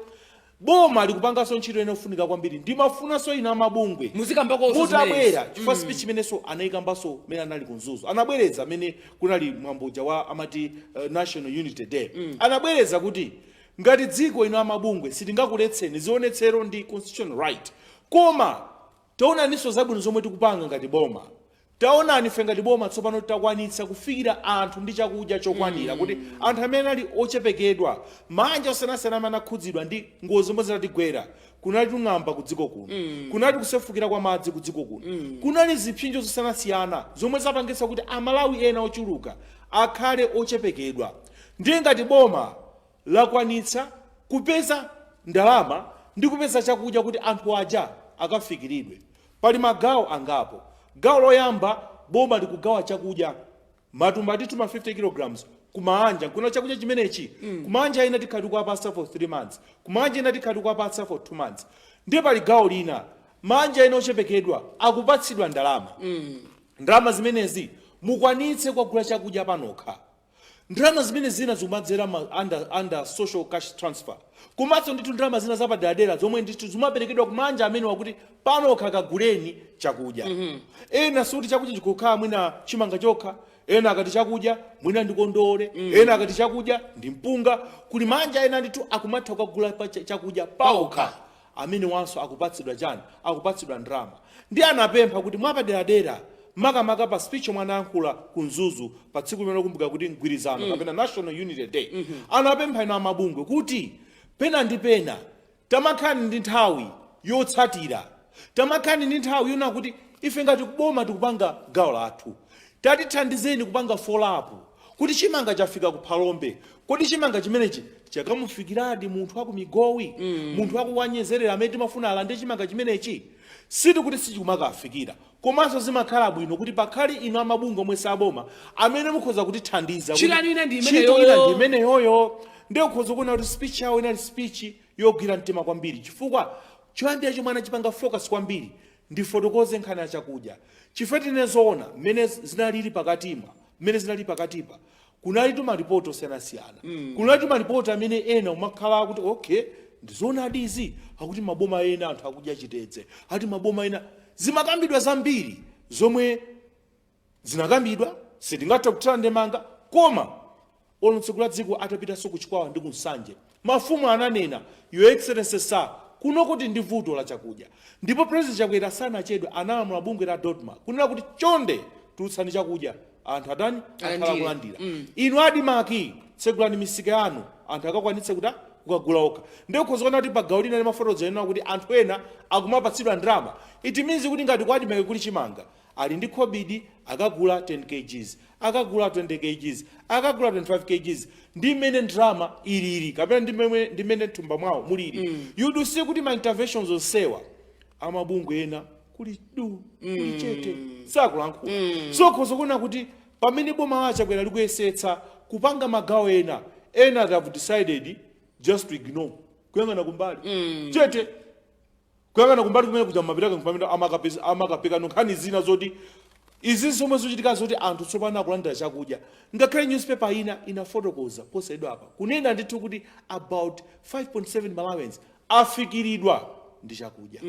boma likupanganso ntchito ine yofunika kwambiri. Ndimafunanso ina amabungwe muzikambako mutabwera, chifukwa speech imenenso anayikambanso mene anali ku Mzuzu, anabwereza amene kunali mwamboja wa amati National Unity Day, anabwereza kuti ngati dziko ino amabungwe sitingakuletseni zionetsero, ndi constitutional right, koma taonaninso zabwino zomwe tikupanga ngati boma. Taonani, ife ngati boma tsopano takwanitsa kufikira anthu ndi chakudya chokwanira, kuti anthu amene ali ochepekedwa, manja osiyanasiyana amene anakhudzidwa ndi ngozi zomwe zinatigwera. Kunali tung'amba ku dziko kuno, kunali kusefukira kwa madzi ku dziko kuno, kunali zipsinjo zosiyanasiyana zomwe zapangitsa kuti Amalawi ena ochuluka akhale ochepekedwa. Ndiye ngati boma lakwanitsa kupeza ndalama ndi kupeza chakudya kuti anthu aja akafikiridwe, pali magawo angapo. Gawo loyamba, boma likugawa chakudya matumba atithu ma 50 kilograms kumanja. Kuna chakudya chimenechi kumanja ena tikhala tikuwapatsa for 3 months, kumanja ena tikhala tikuwapatsa for 2 months. Ndiye pali gawo lina, manja ena ochepekedwa akupatsidwa ndalama. Ndalama zimenezi mukwanitse kugula chakudya panokha. Ndalama zimene zina zikumadzera under social cash transfer, komanso ndithu ndalama zina zapaderadera zomwe ndithu zimaperekedwa kumanja amene wakuti panokha kaguleni chakudya. Ena sikuti chakudya chikukhala mwina chimanga chokha, ena akati chakudya mwina ndi kondole, ena akati chakudya ndi mpunga. Kuli manja ena ndithu akumatha kukagula pa chakudya paokha, amene wanso akupatsidwa chani? Akupatsidwa ndalama. Ndi anapempha kuti mwapaderadera, makamaka pa speech yomwe anayankhula ku Mzuzu pa tsiku limene lokumbuka kuti mgwirizano kapena National Unity Day, anapempha ino amabungwe kuti pena ndi pena tamakhalani ndi nthawi yotsatira, tamakhalani ndi nthawi yona kuti ife ngati kuboma tikupanga gawo lathu, tatithandizeni kupanga follow up kuti chimanga chafika ku Phalombe, kodi chimanga chimenechi chakamufikiradi munthu aku Migowi, munthu akuwanyezerera amene timafuna alande chimanga chimenechi? Sitikuti sichikumakafikira, komanso zimakhala bwino kuti pakhale inu amabungwe omwe saboma amene mukhoza kutithandiza kuti Ntchito ina ndi ntchito imeneyoyo. ina ndi imeneyoyo. Ndiye ukhoza kuona kuti speech yawo inali speech yogwira mtima kwambiri, chifukwa choyambira chomwe anachipanga focus kwambiri, ndifotokoze nkhani ya chakudya, chifukwa tine zoona mmene zinalili pakatima, mmene zinali pakatipa, kunali malipoti osiyanasiyana. Kunali malipoti amene ena umakhala kuti okay, ndizoonadi izi, akuti maboma ena anthu akudya chitedze, ati maboma ena zimakambidwa zambiri zomwe zinakambidwa, sitingathe kuthira ndemanga. Koma mtsogoleri wa dziko atapitanso kuchikwawa ndi kunsanje, mafumu ananena, "Your Excellency sir, kuno kuti ndi vuto la chakudya." Ndipo President Chakwera sanachedwe, analamula bungwe la DoDMA kunena kuti chonde tulutsani chakudya, anthu atani, akhala Alandire. kulandira. Inu a ADMARC, tsegulani misika yanu, anthu akakwanitse kuti kukagula okha. Ndiye ukhoza kuona kuti pagawo lina limafotokoza lina kuti anthu ena akumapatsidwa ndalama. It means kuti ngati kwa ADMARC kuli chimanga, ali ndi khobidi, akagula 10 kgs, akagula 20 kgs, akagula 25 kgs, ndi mmene ndalama ilili kapena ndi mmene thumba mwawo mulili. You do see kuti ma interventions onsewa, amabungwe ena kuli du, kuli chete, sakulankhula. So ukhoza kuona kuti pamene boma la Chakwera likuyesetsa kupanga magawo ena, ena they have decided just to ignore, kuyang'ana kumbali, chete, kuyang'ana kumbali kumene kuja mapitaka pamene amakapeka nkhani zina zoti izi zomwe zochitika, zoti anthu tsopano akulandira chakudya. Ngakhale newspaper ina inafotokoza posachedwa apa kunena ndithu kuti about 5.7 Malawians afikiridwa ndi chakudya.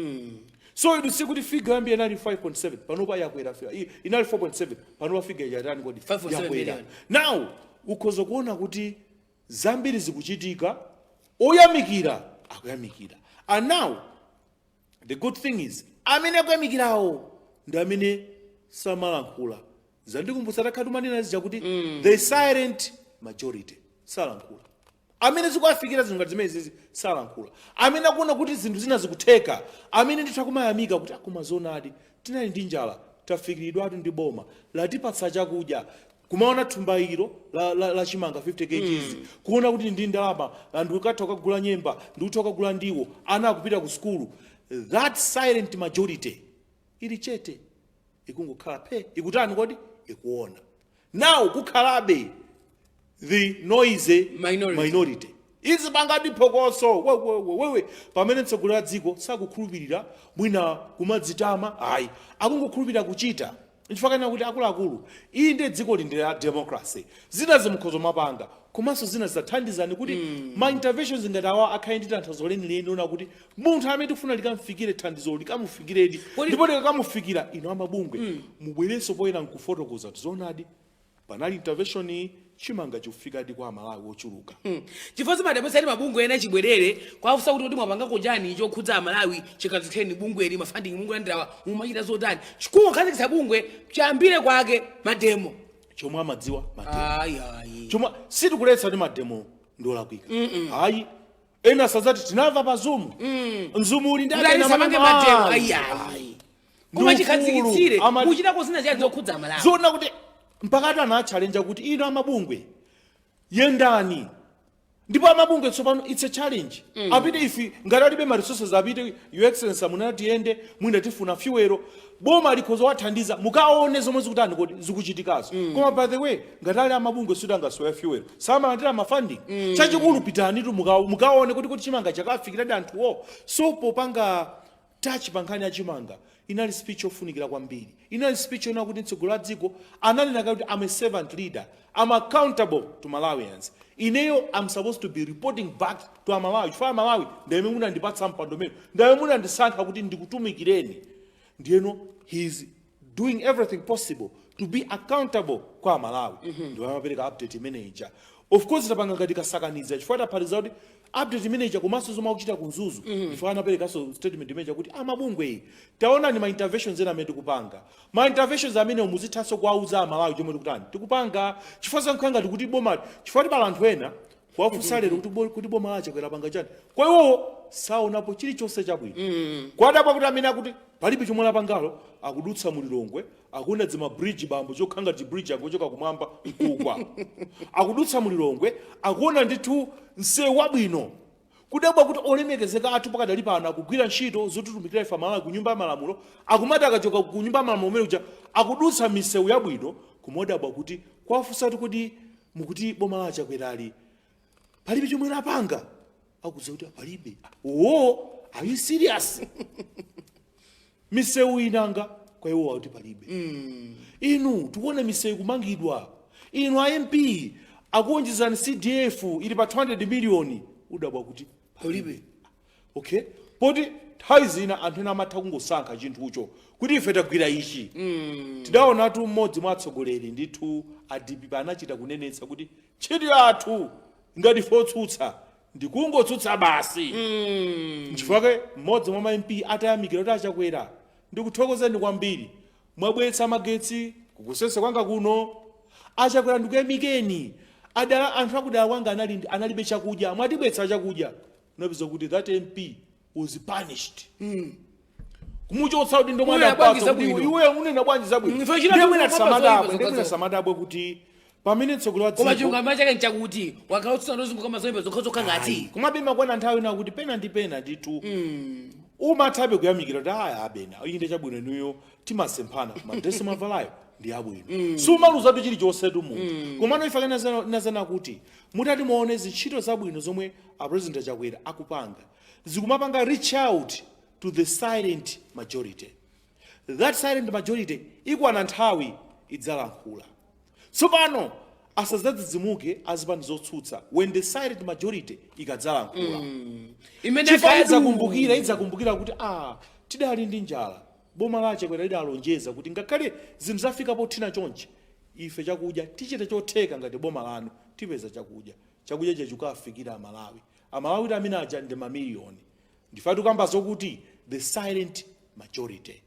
So you see kuti figure yambiri inali 5.7, panopa yakwera. Inali 4.7, panopa figure yatani kodi? 5.7 Yakwera. Million. Now ukhoza kuona kuti zambiri zikuchitika, oyamikira akuyamikira. And now the good thing is amene akuyamikirawo ndi amene samalankhula. Zandikumbutsa takhala timanena zija kuti the silent majority salankhula. Amene zikuwafikira zinthu ngati zimene zizi salankhula. Amene akuona kuti zinthu zina zikutheka, amene ndithu akumayamika kuti akuma zonadi, tinali ndi njala, tafikiridwatu ndi boma, latipatsa chakudya, kumaona thumba ilo la chimanga 50 kgs, kuona kuti ndi ndalama ndikukatha kukagula nyemba, ndikutha kukagula ndiwo, ana akupita ku sukulu. That silent majority ili chete, ikungokhala phe, ikutani kodi, ikuona. Now kukhalabe the noisy minority. Minority izipangadi phokoso wewe wewe, pamene mtsogoleri wa dziko sakukhulupirira mwina kumadzitama, ayi, akungokhulupirira kuchita. Nchifukwa kanena kuti akuluakulu, iyi ndiye dziko li ndi la democracy, zina zimukhozo mapanga, komanso zina zidzathandizani kuti ma interventions ngati awa akhale ndi tanthauzo lenileni, ona kuti munthu amene tikufuna likamfikire thandizo likamufikiredi. Ndipo likakamufikira, inu amabungwe mubwerenso poyera nkufotokoza kuti zoonadi panali intervention iyi, chimanga chikufikadi kwa Amalawi ochuluka. Chifukwa zimadabwitsa kuti mabungwe ena chibwerere kwafunsa kuti mwapangako chani chokhudza Amalawi chikazitheni bungweli, ma funding mukulandirawa mumachita zotani, kungokhazikitsa bungwe chiyambire kwake ma demo. Chomwe amadziwa ma demo. Ayi, ayi. Chomwe sitikuletsa ndi ma demo ndiolakwika, ayi. Ena sazati tinamva pa Zoom, mzumu uli ndi kuti akena alisamange ma demo. Ayi, ayi, ayi. Ndi Koma ufulu. chikhazikitsire muchitako zina chani zokhudza Amalawi? Zoona kuti mpakati anatchalenja kuti ino amabungwe yendani. Ndipo amabungwe tsopano it's a challenge. Apite ifi ngati alibe ma resources, apite, "Your Excellency, munati tiyende, mwina tifuna fuel." Boma likhoza wathandiza, mukaone zomwe zikutani kodi zikuchitikazo. Koma by the way, ngati ali amabungwe suti angasowa fuel, samalandira ma funding. Chachikulu pitanitu mukaone kuti chimanga chakafikiradi anthuwo. So popanga touch pa nkhani ya chimanga, inali speech yofunikira kwambiri. Inali speech yonena kuti mtsogoleri wa dziko ananena kuti I'm a servant leader, I'm accountable to Malawians. Ineyo I'm supposed to be reporting back to Amalawi, chifukwa Amalawi ndamene munandipatsa mpando umene, ndamene munandisankha kuti ndikutumikireni. Ndiyeno he is doing everything possible to be accountable kwa Amalawi. Ndiwo amapereka update imeneyi. Of course tapanga ngati kasakaniza, chifukwa taphatiza kuti update imeneyi komanso zomwe akuchita ku Mzuzu, chifukwa anaperekanso statement imeneyi kuti amabungwe iyi, taonani ma interventions ena amene tikupanga, ma interventions amene muzithanso kuwauza Amalawi chomwe tikutani tikupanga, chifukwa zankhala ngati kuti boma, chifukwa tipala anthu ena kuwafunsa lero kuti boma la Chakwera panga chani, kwa iwowo saonapo chilichonse chabwino. Kwadabwa kuti amene akuti palibe chomwe lapangalo akudutsa mulilongwe, akuona dzima bridge, bambo, chokha ngati bridge angochoka kumwamba mkugwa. Akudutsa mulilongwe, akuona ndithu msewu wabwino. Kudabwa kuti olemekezeka athu pakadali pano akugwira ntchito zotitumikira ife Amalawi ku Nyumba ya Malamulo, akumati akachoka ku Nyumba ya Malamulo kumene kuja akudutsa misewu yabwino, kumadabwa kuti kwafunsatu kuti mukuti boma la Chakwerali palibe chomwe lapanga, akudziwa kuti palibe. Oh, are you serious? Misewu inanga kwa iwo akuti palibe. Inu tikuona misewu kumangidwa, inu a MP akuonjezani CDF ili pa 200 miliyoni, udabwa kuti palibe. Okay, poti nthawi zina anthu ena amatha kungosankha chinthucho kuti ife tagwira ichi. Tidaonatu mmodzi mwa atsogoleri ndithu a DPP anachita kunenetsa kuti ntchito yathu ngati ife otsutsa ndikungotsutsa basi. Nchifukwa mmodzi mwa ma MP atayamikira kuti aChakwera, ndikuthokozeni kwambiri, mwabweretsa magetsi kukusese kwanga kuno. Achakwera, ndikuyamikeni, adala anthu akudala kwanga analibe chakudya, mwatibweretsa chakudya. Unapeza kuti that MP was punished, kumuchotsa kuti ndomwe Unena bwanji adapatsa kuti zabwino. iwe unena bwanji zabwino. Ife china Ndiye mwina tikumva zoyipa tisamadabwe, ndiye mwina zokhazo. tisamadabwe kuti pamene mtsogoleri wa Koma dziko chilungamo chake nchakuti wakhala otsutsa ndozunguka mazoyipa zokhazokha ngati Komabe imakwana nthawi ina kuti pena ndi pena ndithu umathabe kuyamikira kuti aya abena, iyi ndi chabwino, inuyo timasemphana, madresi mwavalayo ndi abwino. Sumaluzatu chilichonsetu munthu. Komano ife nazana kuti mutati muone zintchito zabwino zomwe a President Chakwera akupanga, zikumapanga reach out to the silent majority. That silent majority ikwana nthawi idzalankhula. Tsopano asadzadzidzimuke azipani zotsutsa when the silent majority ikadzalankhula, imene chifukwa akhala idzakumbukira kuti ah, tidali ndi njala, boma la Chakwera lidalonjeza kuti ngakhale zinthu zafika pothina chonchi, ife chakudya tichite chotheka, ngati boma lanu tipeza chakudya. Chakudya chachikafikira Amalawi. Amalawi kuti amene aja ndi mamiliyoni. Ndife tikamba zokuti the silent majority.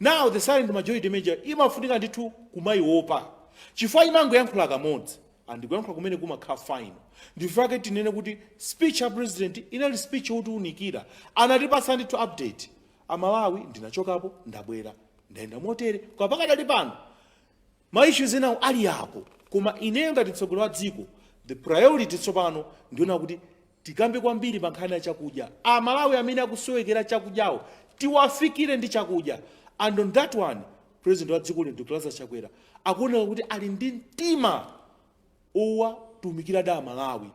Now the silent majority major imafunika ndithu kumayiopa, chifukwa imangoyankhula kamodzi, andikuyankhula kumene kumakhala final. Ndifake tinene kuti speech ya president inali speech yotiunikira, anatipatsa ndithu update: Amalawi, ndinachokapo, ndabwera, ndayenda motere, kwa pakadali pano ma issues enawo ali apo, koma ineyo ngati mtsogoleri wa dziko, the priority tsopano ndiona kuti tikambe kwambiri pa nkhani ya chakudya. Amalawi amene akusowekera chakudyawo tiwafikire ndi chakudya. And on that one, president wa dziko lino Dr Lazarus Chakwera akuoneka kuti ali ndi mtima owatumikira da Amalawi,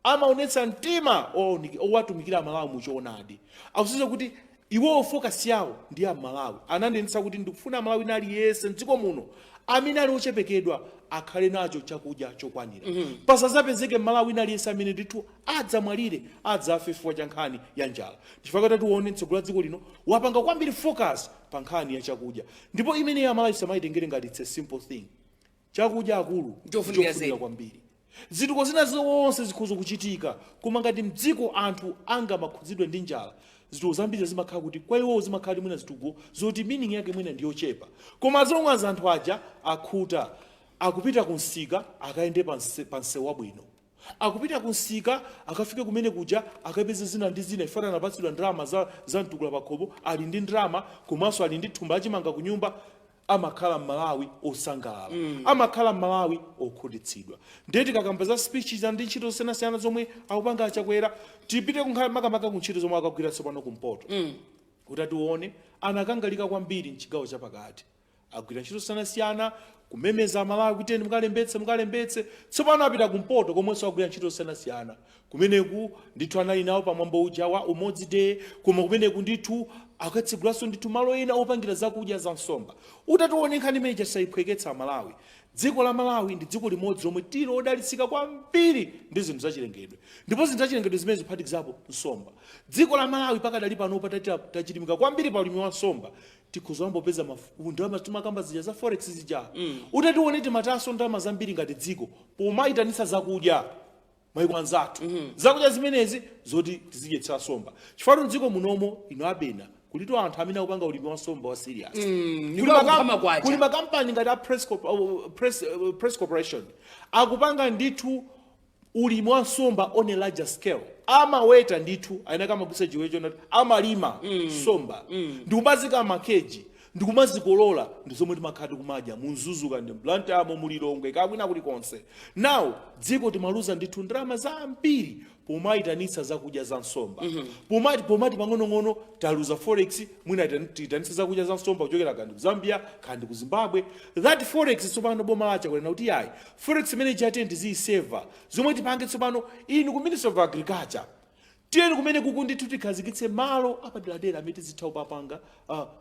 amaonetsa mtima owatumikira Amalawi muchoonadi. Akusiza kuti iwowo focus yawo ndi Amalawi. Ananenetsa kuti ndikufuna Amalawi ina aliyense mdziko muno amene ali ochepekedwa akhale nacho chakudya chokwanira, pasazapezeke Mmalawi ina aliyense amene ndithu adzamwalire, adzafe chifukwa cha nkhani ya njala. Chifukwa kuti tione mtsogoleri wa dziko lino wapanga kwambiri focus pa nkhani ya chakudya, ndipo imeneyi Amalawi samayitengere ngati it's a simple thing. Chakudya, akulu, Chofunikira chofunika zedi. kwambiri. Zituko zina zonse zikhoza kuchitika, koma ngati mdziko anthu angamakhudzidwe ndi njala, zituko zambiri zimakhala kuti kwa iwowo zimakhala kuti mwina zituko zoti meaning yake mwina ndiyochepa. Koma as long as anthu aja akhuta, akupita kunsika, akayende pa msewu wabwino, akupita kunsika, akafike kumene kuja, akapeze zina ndi zina, ifana anapatsidwa ndalama za mtukula pakhomo, ali ndi ndalama komanso ali ndi thumba lachimanga ku nyumba, amakhala Mmalawi osangalala, amakhala Mmalawi okhutitsidwa. Ndiye tikakamba za speech za ndi ntchito zosiyanasiyana zomwe akupanga Achakwera, tipite kunkhala makamaka ku ntchito zomwe akagwira tsopano kumpoto. Kuti tione, anakangalika kwambiri mchigawo chapakati, agwira ntchito zosiyanasiyana kumemeza Amalawi kuti eni mukalembetse, mukalembetse. Tsopano apita kumpoto komwenso agwira ntchito zosiyanasiyana. Kumeneku ndithu anali nawo pamwambo uja wa Umodzi Day, koma kumeneku ndithu akatsegulanso ndithu malo ena opangira zakudya za nsomba. Utatione nkhani imene chasayiphweketsa Amalawi, dziko la Malawi ndi dziko limodzi lomwe tili odalitsika kwambiri ndi zinthu zachilengedwe, ndipo zinthu zachilengedwe zimene ziphatikizapo nsomba. Dziko la Malawi pakadali panopa tachilimika kwambiri pa ulimi wa nsomba. Tikhoza ambopeza ndalama timakamba zija za forex zija. Utatione timatanso ndalama zambiri ngati dziko pomayitanitsa zakudya maiko anzathu, zakudya zimenezi zoti tizidyetsera nsomba, chifukwa mdziko munomo, ino abena, kulitu anthu amene akupanga ulimi wa nsomba wa serious. Ndipo akupha makwacha. Kuli makampani ngati a Press Corporation akupanga ndithu ulimi wa nsomba on a larger scale, amaweta ndithu, ayenaka amagwisa chiwecho nati amalima nsomba ndikumazika makeji. Ndikumazikolola, ndi zomwe timakhala tikumadya mu Mzuzu kandi Blantyre, mu Lilongwe, kakwina kulikonse. Now dziko timaluza ndithu ndalama zambiri pomayitanitsa zakudya za nsomba. Pomati pang'onong'ono taluza forex, mwina tiyitanitse zakudya za nsomba kuchokera kandi ku Zambia kandi ku Zimbabwe. That forex, tsopano boma lacha kunena kuti yayi, forex imene chate tiziyiseva. Zomwe tipange tsopano, inu ku Ministry of Agriculture, tiyeni kumene kuku ndithu tikhazikitse malo apaderadera amene tizitha kupapanga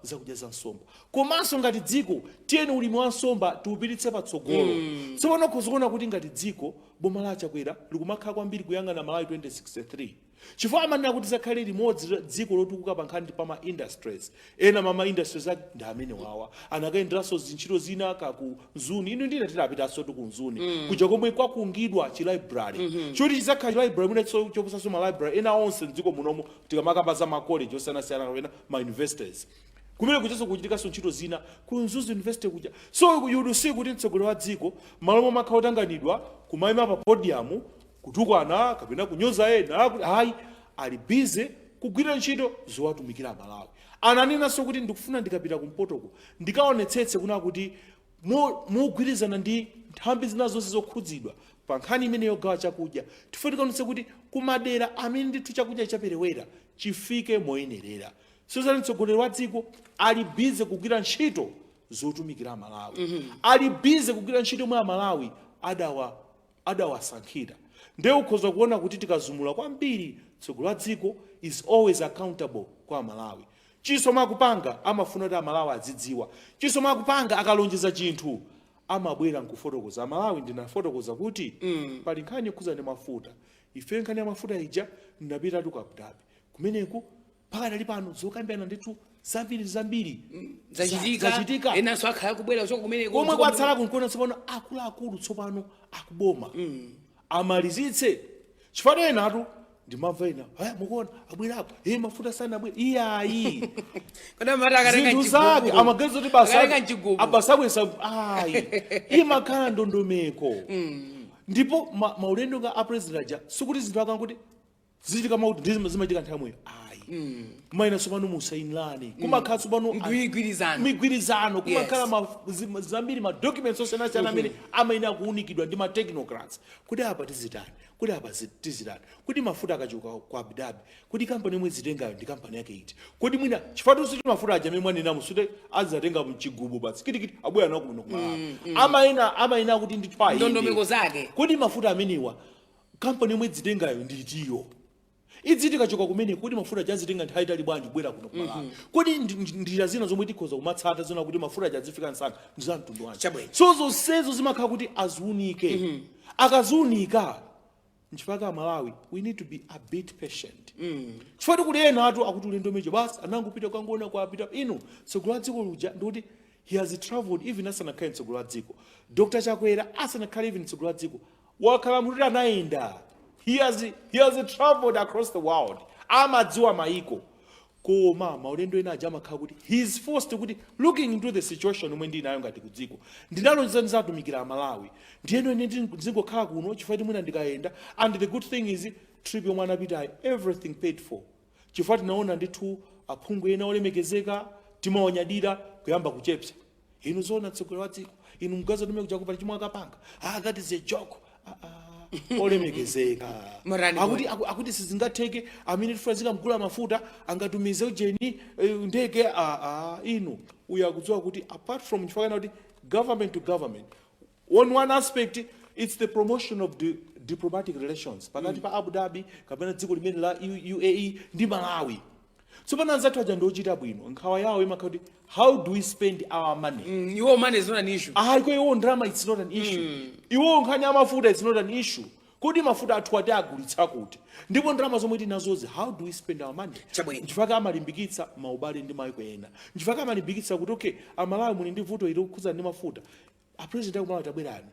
zakudya za nsomba. Komanso ngati dziko, tiyeni ulimi wa nsomba tiupititse patsogolo. Tsopano kuzoona kuti ngati dziko, boma la Chakwera likumakhala kwambiri kuyang'ana Malawi 2063, chifukwa amanena kuti zakhale limodzi la dziko lotukuka pa nkhani pa ma industries. Ena mwa ma industries ake ndi amene wawa anakayenderanso zintchito zina ka ku Mzuni. Inu ndine tinapitanso tu ku Mzuni kuja komwe kwakungidwa chilibrary choti chidzakhala chilibrary mwina choposanso ma library ena onse mdziko munomo, tikamakamba za ma college osiyanasiyana kapena ma universities. Kumene kuchanso kuchitikanso ntchito zina ku Mzuzu University kuja. So you would see kuti mtsogoleri wa dziko, malo momwe akhala otanganidwa kumayima pa podium kutukwana kapena kunyoza ena, kuti hayi, ali busy kugwira ntchito zowatumikira Amalawi. Ananenanso kuti ndikufuna ndikapita kumpotoko ndikaonetsetse kuna kuti mogwirizana ndi nthambi zina zonse zokhudzidwa pa nkhani imene yogawa chakudya, tifuna tikaonetse kuti kumadera amene ndithu chakudya chaperewera chifike moyenerera. Sozani mtsogoleri wa dziko ali busy kugwira ntchito zotumikira Amalawi, ali busy kugwira ntchito mwa Amalawi adawasankhira. Ndiye ukhoza kuona kuti tikazumula kwambiri, mtsogoleri wa dziko is always accountable kwa Amalawi. Chiso makupanga amafuna kuti Amalawi azidziwa. Chiso makupanga akalonjeza chinthu, amabwera nkufotokoza Amalawi. Ndinafotokoza kuti pali nkhani yokhuza ndi mafuta. Ife nkhani ya mafuta ija, ndinapitatu ku Abu Dhabi kumeneku. Pakadali pano zokambirana ndithu zambiri zambiri zachitika. Zachitika. Enanso akhala kubwera kuchoka kumeneko. Komwe kwatsala kunkuona tsopano akuluakulu tsopano akuboma amalizitse, chifukwa enatu ndimamva ena, "Aya, mukuona abwerapo, e mafuta sanabwere." Iyayi. Kodi amati akatenga Zinthu zake mchigubu? amaganiza kuti basa Akatenga mchigubu. Abasabwesa ayi, imakhala ndondomeko. Ndipo maulendo nga a president aja, sikuti zinthu akanguti zichitika mauti ndi zimachitika nthawi yomweyo, ayi. Kumayina tsopano musayinirane, kumakhala tsopano migwirizano. Migwirizano kumakhala zambiri, ma documents osiyanasiyana amene amayenera kuunikidwa ndi ma technocrats, kuti apa tizitani, kuti apa tizitani, kuti mafuta akachoka ku Abu Dhabi, kuti kampani yomwe zitengayo ndi kampani yake iti? Kodi mwina chifukwa suti mafuta aja amene mwanenamo suti azizatenga mchigubu basi kitikiti abwera nawo kuno kumalawi. Amayena kuti ndithu ayende. Ndondomeko zake. Kodi mafuta amenewa, kampani yomwe zitengayo ndi itiyo? Idzi tikachoka kumene, kodi mafuta aja azitenga nthawi itali bwanji kubwera kuno kumalawi? Kodi njira zina zomwe tikhoza kumatsata zona kuti mafuta aja azifika msanga ndi za mtundu wanji? Chabwino. So zonsezo zimakhala kuti aziunike. Akaziunika, nchifukwa Amalawi we need to be a bit patient, chifukwa tikuli ena atu akuti ulendo umenejo basi anangopita kukangoona kwapita. Inu, mtsogoleri wa dziko luja ndikuti he has traveled even asanakhale mtsogoleri wa dziko. Dr Chakwera asanakhale even mtsogoleri wa dziko, wakhala munthu kuti anayenda. He has traveled across the world, amadziwa maiko. Koma maulendo ena aja amakhala kuti he is forced kuti looking into the situation yomwe ndili nayo ngati kudziko, ndinalonjeza ndizatumikira Amalawi, ndiyeno ine ndizingokhala kuno chifukwa kuti mwina ndikayenda. And the good thing is, trip yomwe anapitayi, everything paid for, chifukwa tinaona ndithu aphungu ena olemekezeka timawanyadira kuyamba kuchepsa. "Inu, zoona mtsogoleri wa dziko inu mgaza tume kuja kupali chimwe akapanga? Ah, that is a joke." Ah, ah, olemekezeka. Morani. Akuti akuti sizingatheke, amene tifuna zikamgula mafuta angatumize ujeni ndege. Ah, ah, inu, uyu akudziwa kuti apart from, chifukwa kana kuti government to government, on one aspect it's the promotion of the diplomatic relations pakati pa Abu Dhabi kapena dziko limene la UAE ndi Malawi. Tsopano anzathu aja ndiochita bwino, nkhawa yawo imakhala kuti how do we spend our money? Iwo money is not an issue. Ayi, kwa iwo ndalama it's not an issue. Iwo nkhani ya mafuta it's not an issue. Kodi mafuta athu ati agulitsa kuti? Ndipo ndalama zomwe tinazozi, how do we spend our money? Chabwino. Nchifukwa amalimbikitsa maubale ndi maiko ena. Nchifukwa amalimbikitsa kuti okay, Amalawi muli ndi vuto ili kukhudzana ndi mafuta, a president akumalawi tabwerani,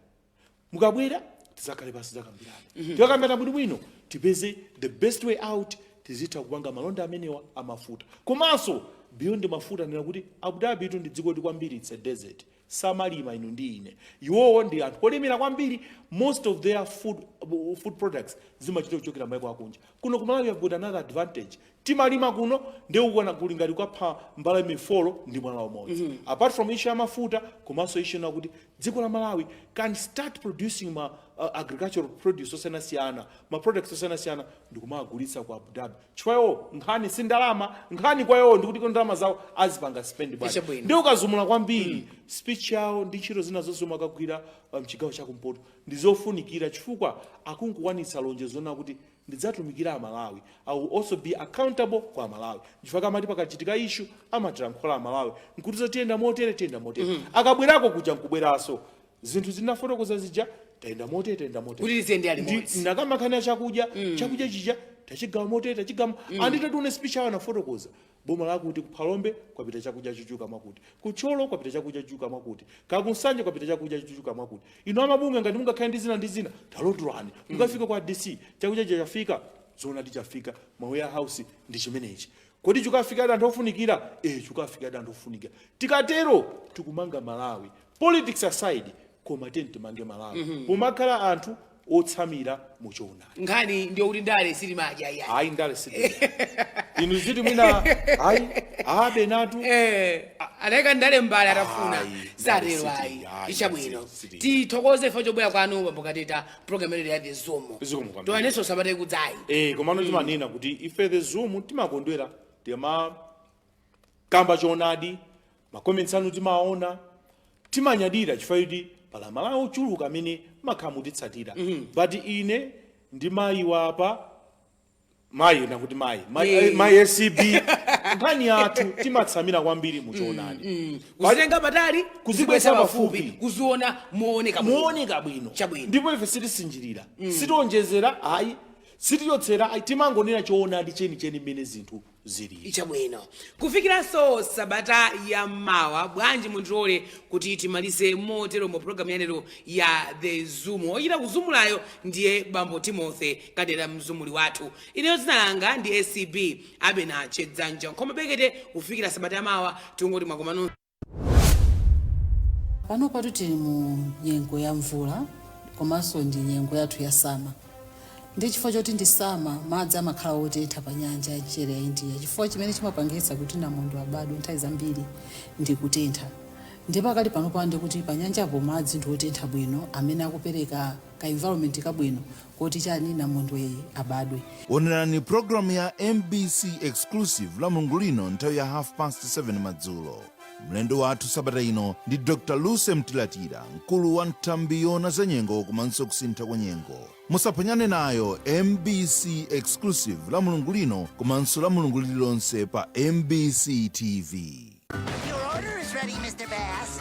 mukabwera tizakhale pasi, zakambirana, tikakambirana bwinobwino tipeze the best way out, tizitha kupanga malonda amenewa amafuta. Komanso beyond mafuta, nena kuti Abu Dhabi itu ndi dziko ti kwambiri it's a desert. Samalima inu ndi ine. Iwowo ndi anthu olemera kwambiri. Most of their food products zimachita kuchokera maiko akunja. Kuno ku Malawi have got another advantage: timalima kuno. Ndikuona kuli ngati kwapha mbalame 4 ndi mwala umodzi. Apart from issue ya mafuta, komanso issue na kuti dziko la Malawi can start producing ma agricultural produce osiyanasiyana, ma products osiyanasiyana, ndikumagulitsa ku Abu Dhabi, chifukwa iwo nkhani si ndalama. Nkhani kwa iwo ndikuti ndalama zawo azipanga spend bwanji. Chabwino. Ndi ukazumula kwambiri speech yawo ndi ntchito zina zonse zomwe akagwira mchigawo chakumpoto ndi zofunikira, chifukwa akungokwanitsa lonjezo lona kuti ndidzatumikira Amalawi. I will also be accountable kwa Amalawi, chifukwa amati pakachitika issue amatilankhula Amalawi nkuti tiyenda motere, tiyenda motere. Akabwerako kuja nkubweranso zinthu zinafotokoza zija, tayenda motere, tayenda motere. Kuti tiziyendera limodzi. Ndakamankhani ya chakudya, chakudya chija tachigawa motere, tachigawa. Anditatione speech awo, anafotokoza boma lakuti kuphalombe kwapita chakudya chochuluka mwakuti, kutcholo kwapita chakudya chochuluka mwakuti, kakunsanje kwapita chakudya chochuluka mwakuti. Inu amabunga, ngati mungakhale ndi zina ndi zina, talondolani mukafika kwa DC. Chakudya chafika zoonadi, chafika ma warehouse ndi chimenechi. Kodi chikafika anthu ofunikira? Chikafika anthu ofunikira. Tikatero tikumanga Malawi. Politics aside, koma tiyeni timange Malawi pomakhala anthu otsamira muchoonadi. Nkhani ndiyo kuti ndale silimadya iya. Ayi, ndale sili inu ziti mwina ayi abe natu. Anayika ndale mbali atafuna. Ayi, Satero. ndale Ayi. siti, ayi, Ichabwino. siti. Tithokoze ife chobwera kwanu, bambo Kateta, program imeneyi ya The Zoom. Zikomo kwambiri. Toyanenso sabata ikudzayi. Komano timanena kuti ife The Zoom timakondwera tima kamba choonadi. Ma comments anu timaona, timanyadira chifukwa kuti pala Malawi ochuluka amene makhala mutitsatira. But ine ndi mayi wapa mayi nakuti mayi mayi, mayi ACB, nkhani yathu timatsamira kwambiri muchoonadi. Kuzitenga patali, kuzibweza pafupi. Kuziona mooneka bwino. Muoneka bwino. Chabwino. Ndipo ife sitisinjirira, sitionjezera ayi, sitichotsera ayi, timangonena choonadi chenicheni mmene zinthu zilili. Chabwino, kufikiranso sabata ya mawa, bwanji mundilole kuti timalize motero mu programu yalero ya The Zoom. Ochita kuzumulayo ndiye bambo Timothy Kateta, mzumuli wathu. Ineyo dzina langa ndi ACB Abena Chedzanja Nkhoma Bekete. Kufikira sabata ya mawa, tingoti mwakomano. Pano patu tili mu nyengo ya mvula, komanso ndi nyengo yathu ya summer. Ndi chifukwa choti ndi summer, madzi amakhala otentha pa nyanja ya mchere ya India, chifukwa chimene chimapangitsa kuti namondwe abadwe nthawi zambiri ndi kutentha. Ndi pakali pano pande kuti pa nyanjapo madzi ndi otentha bwino, amene akupereka ka environment kabwino kuti chani, namondwe abadwe. Onerani programu ya MBC Exclusive la Mulungu lino nthawi ya 7:30 madzulo. Mlendo wathu sabata ino ndi Dr Lucy Mtilatira, mkulu wa nthambi yona za nyengo komanso kusintha kwa nyengo. Musaphonyane nayo MBC Exclusive la Mulungu lino komanso la Mulungu lililonse pa MBC TV. Your order is ready, Mr. Bass.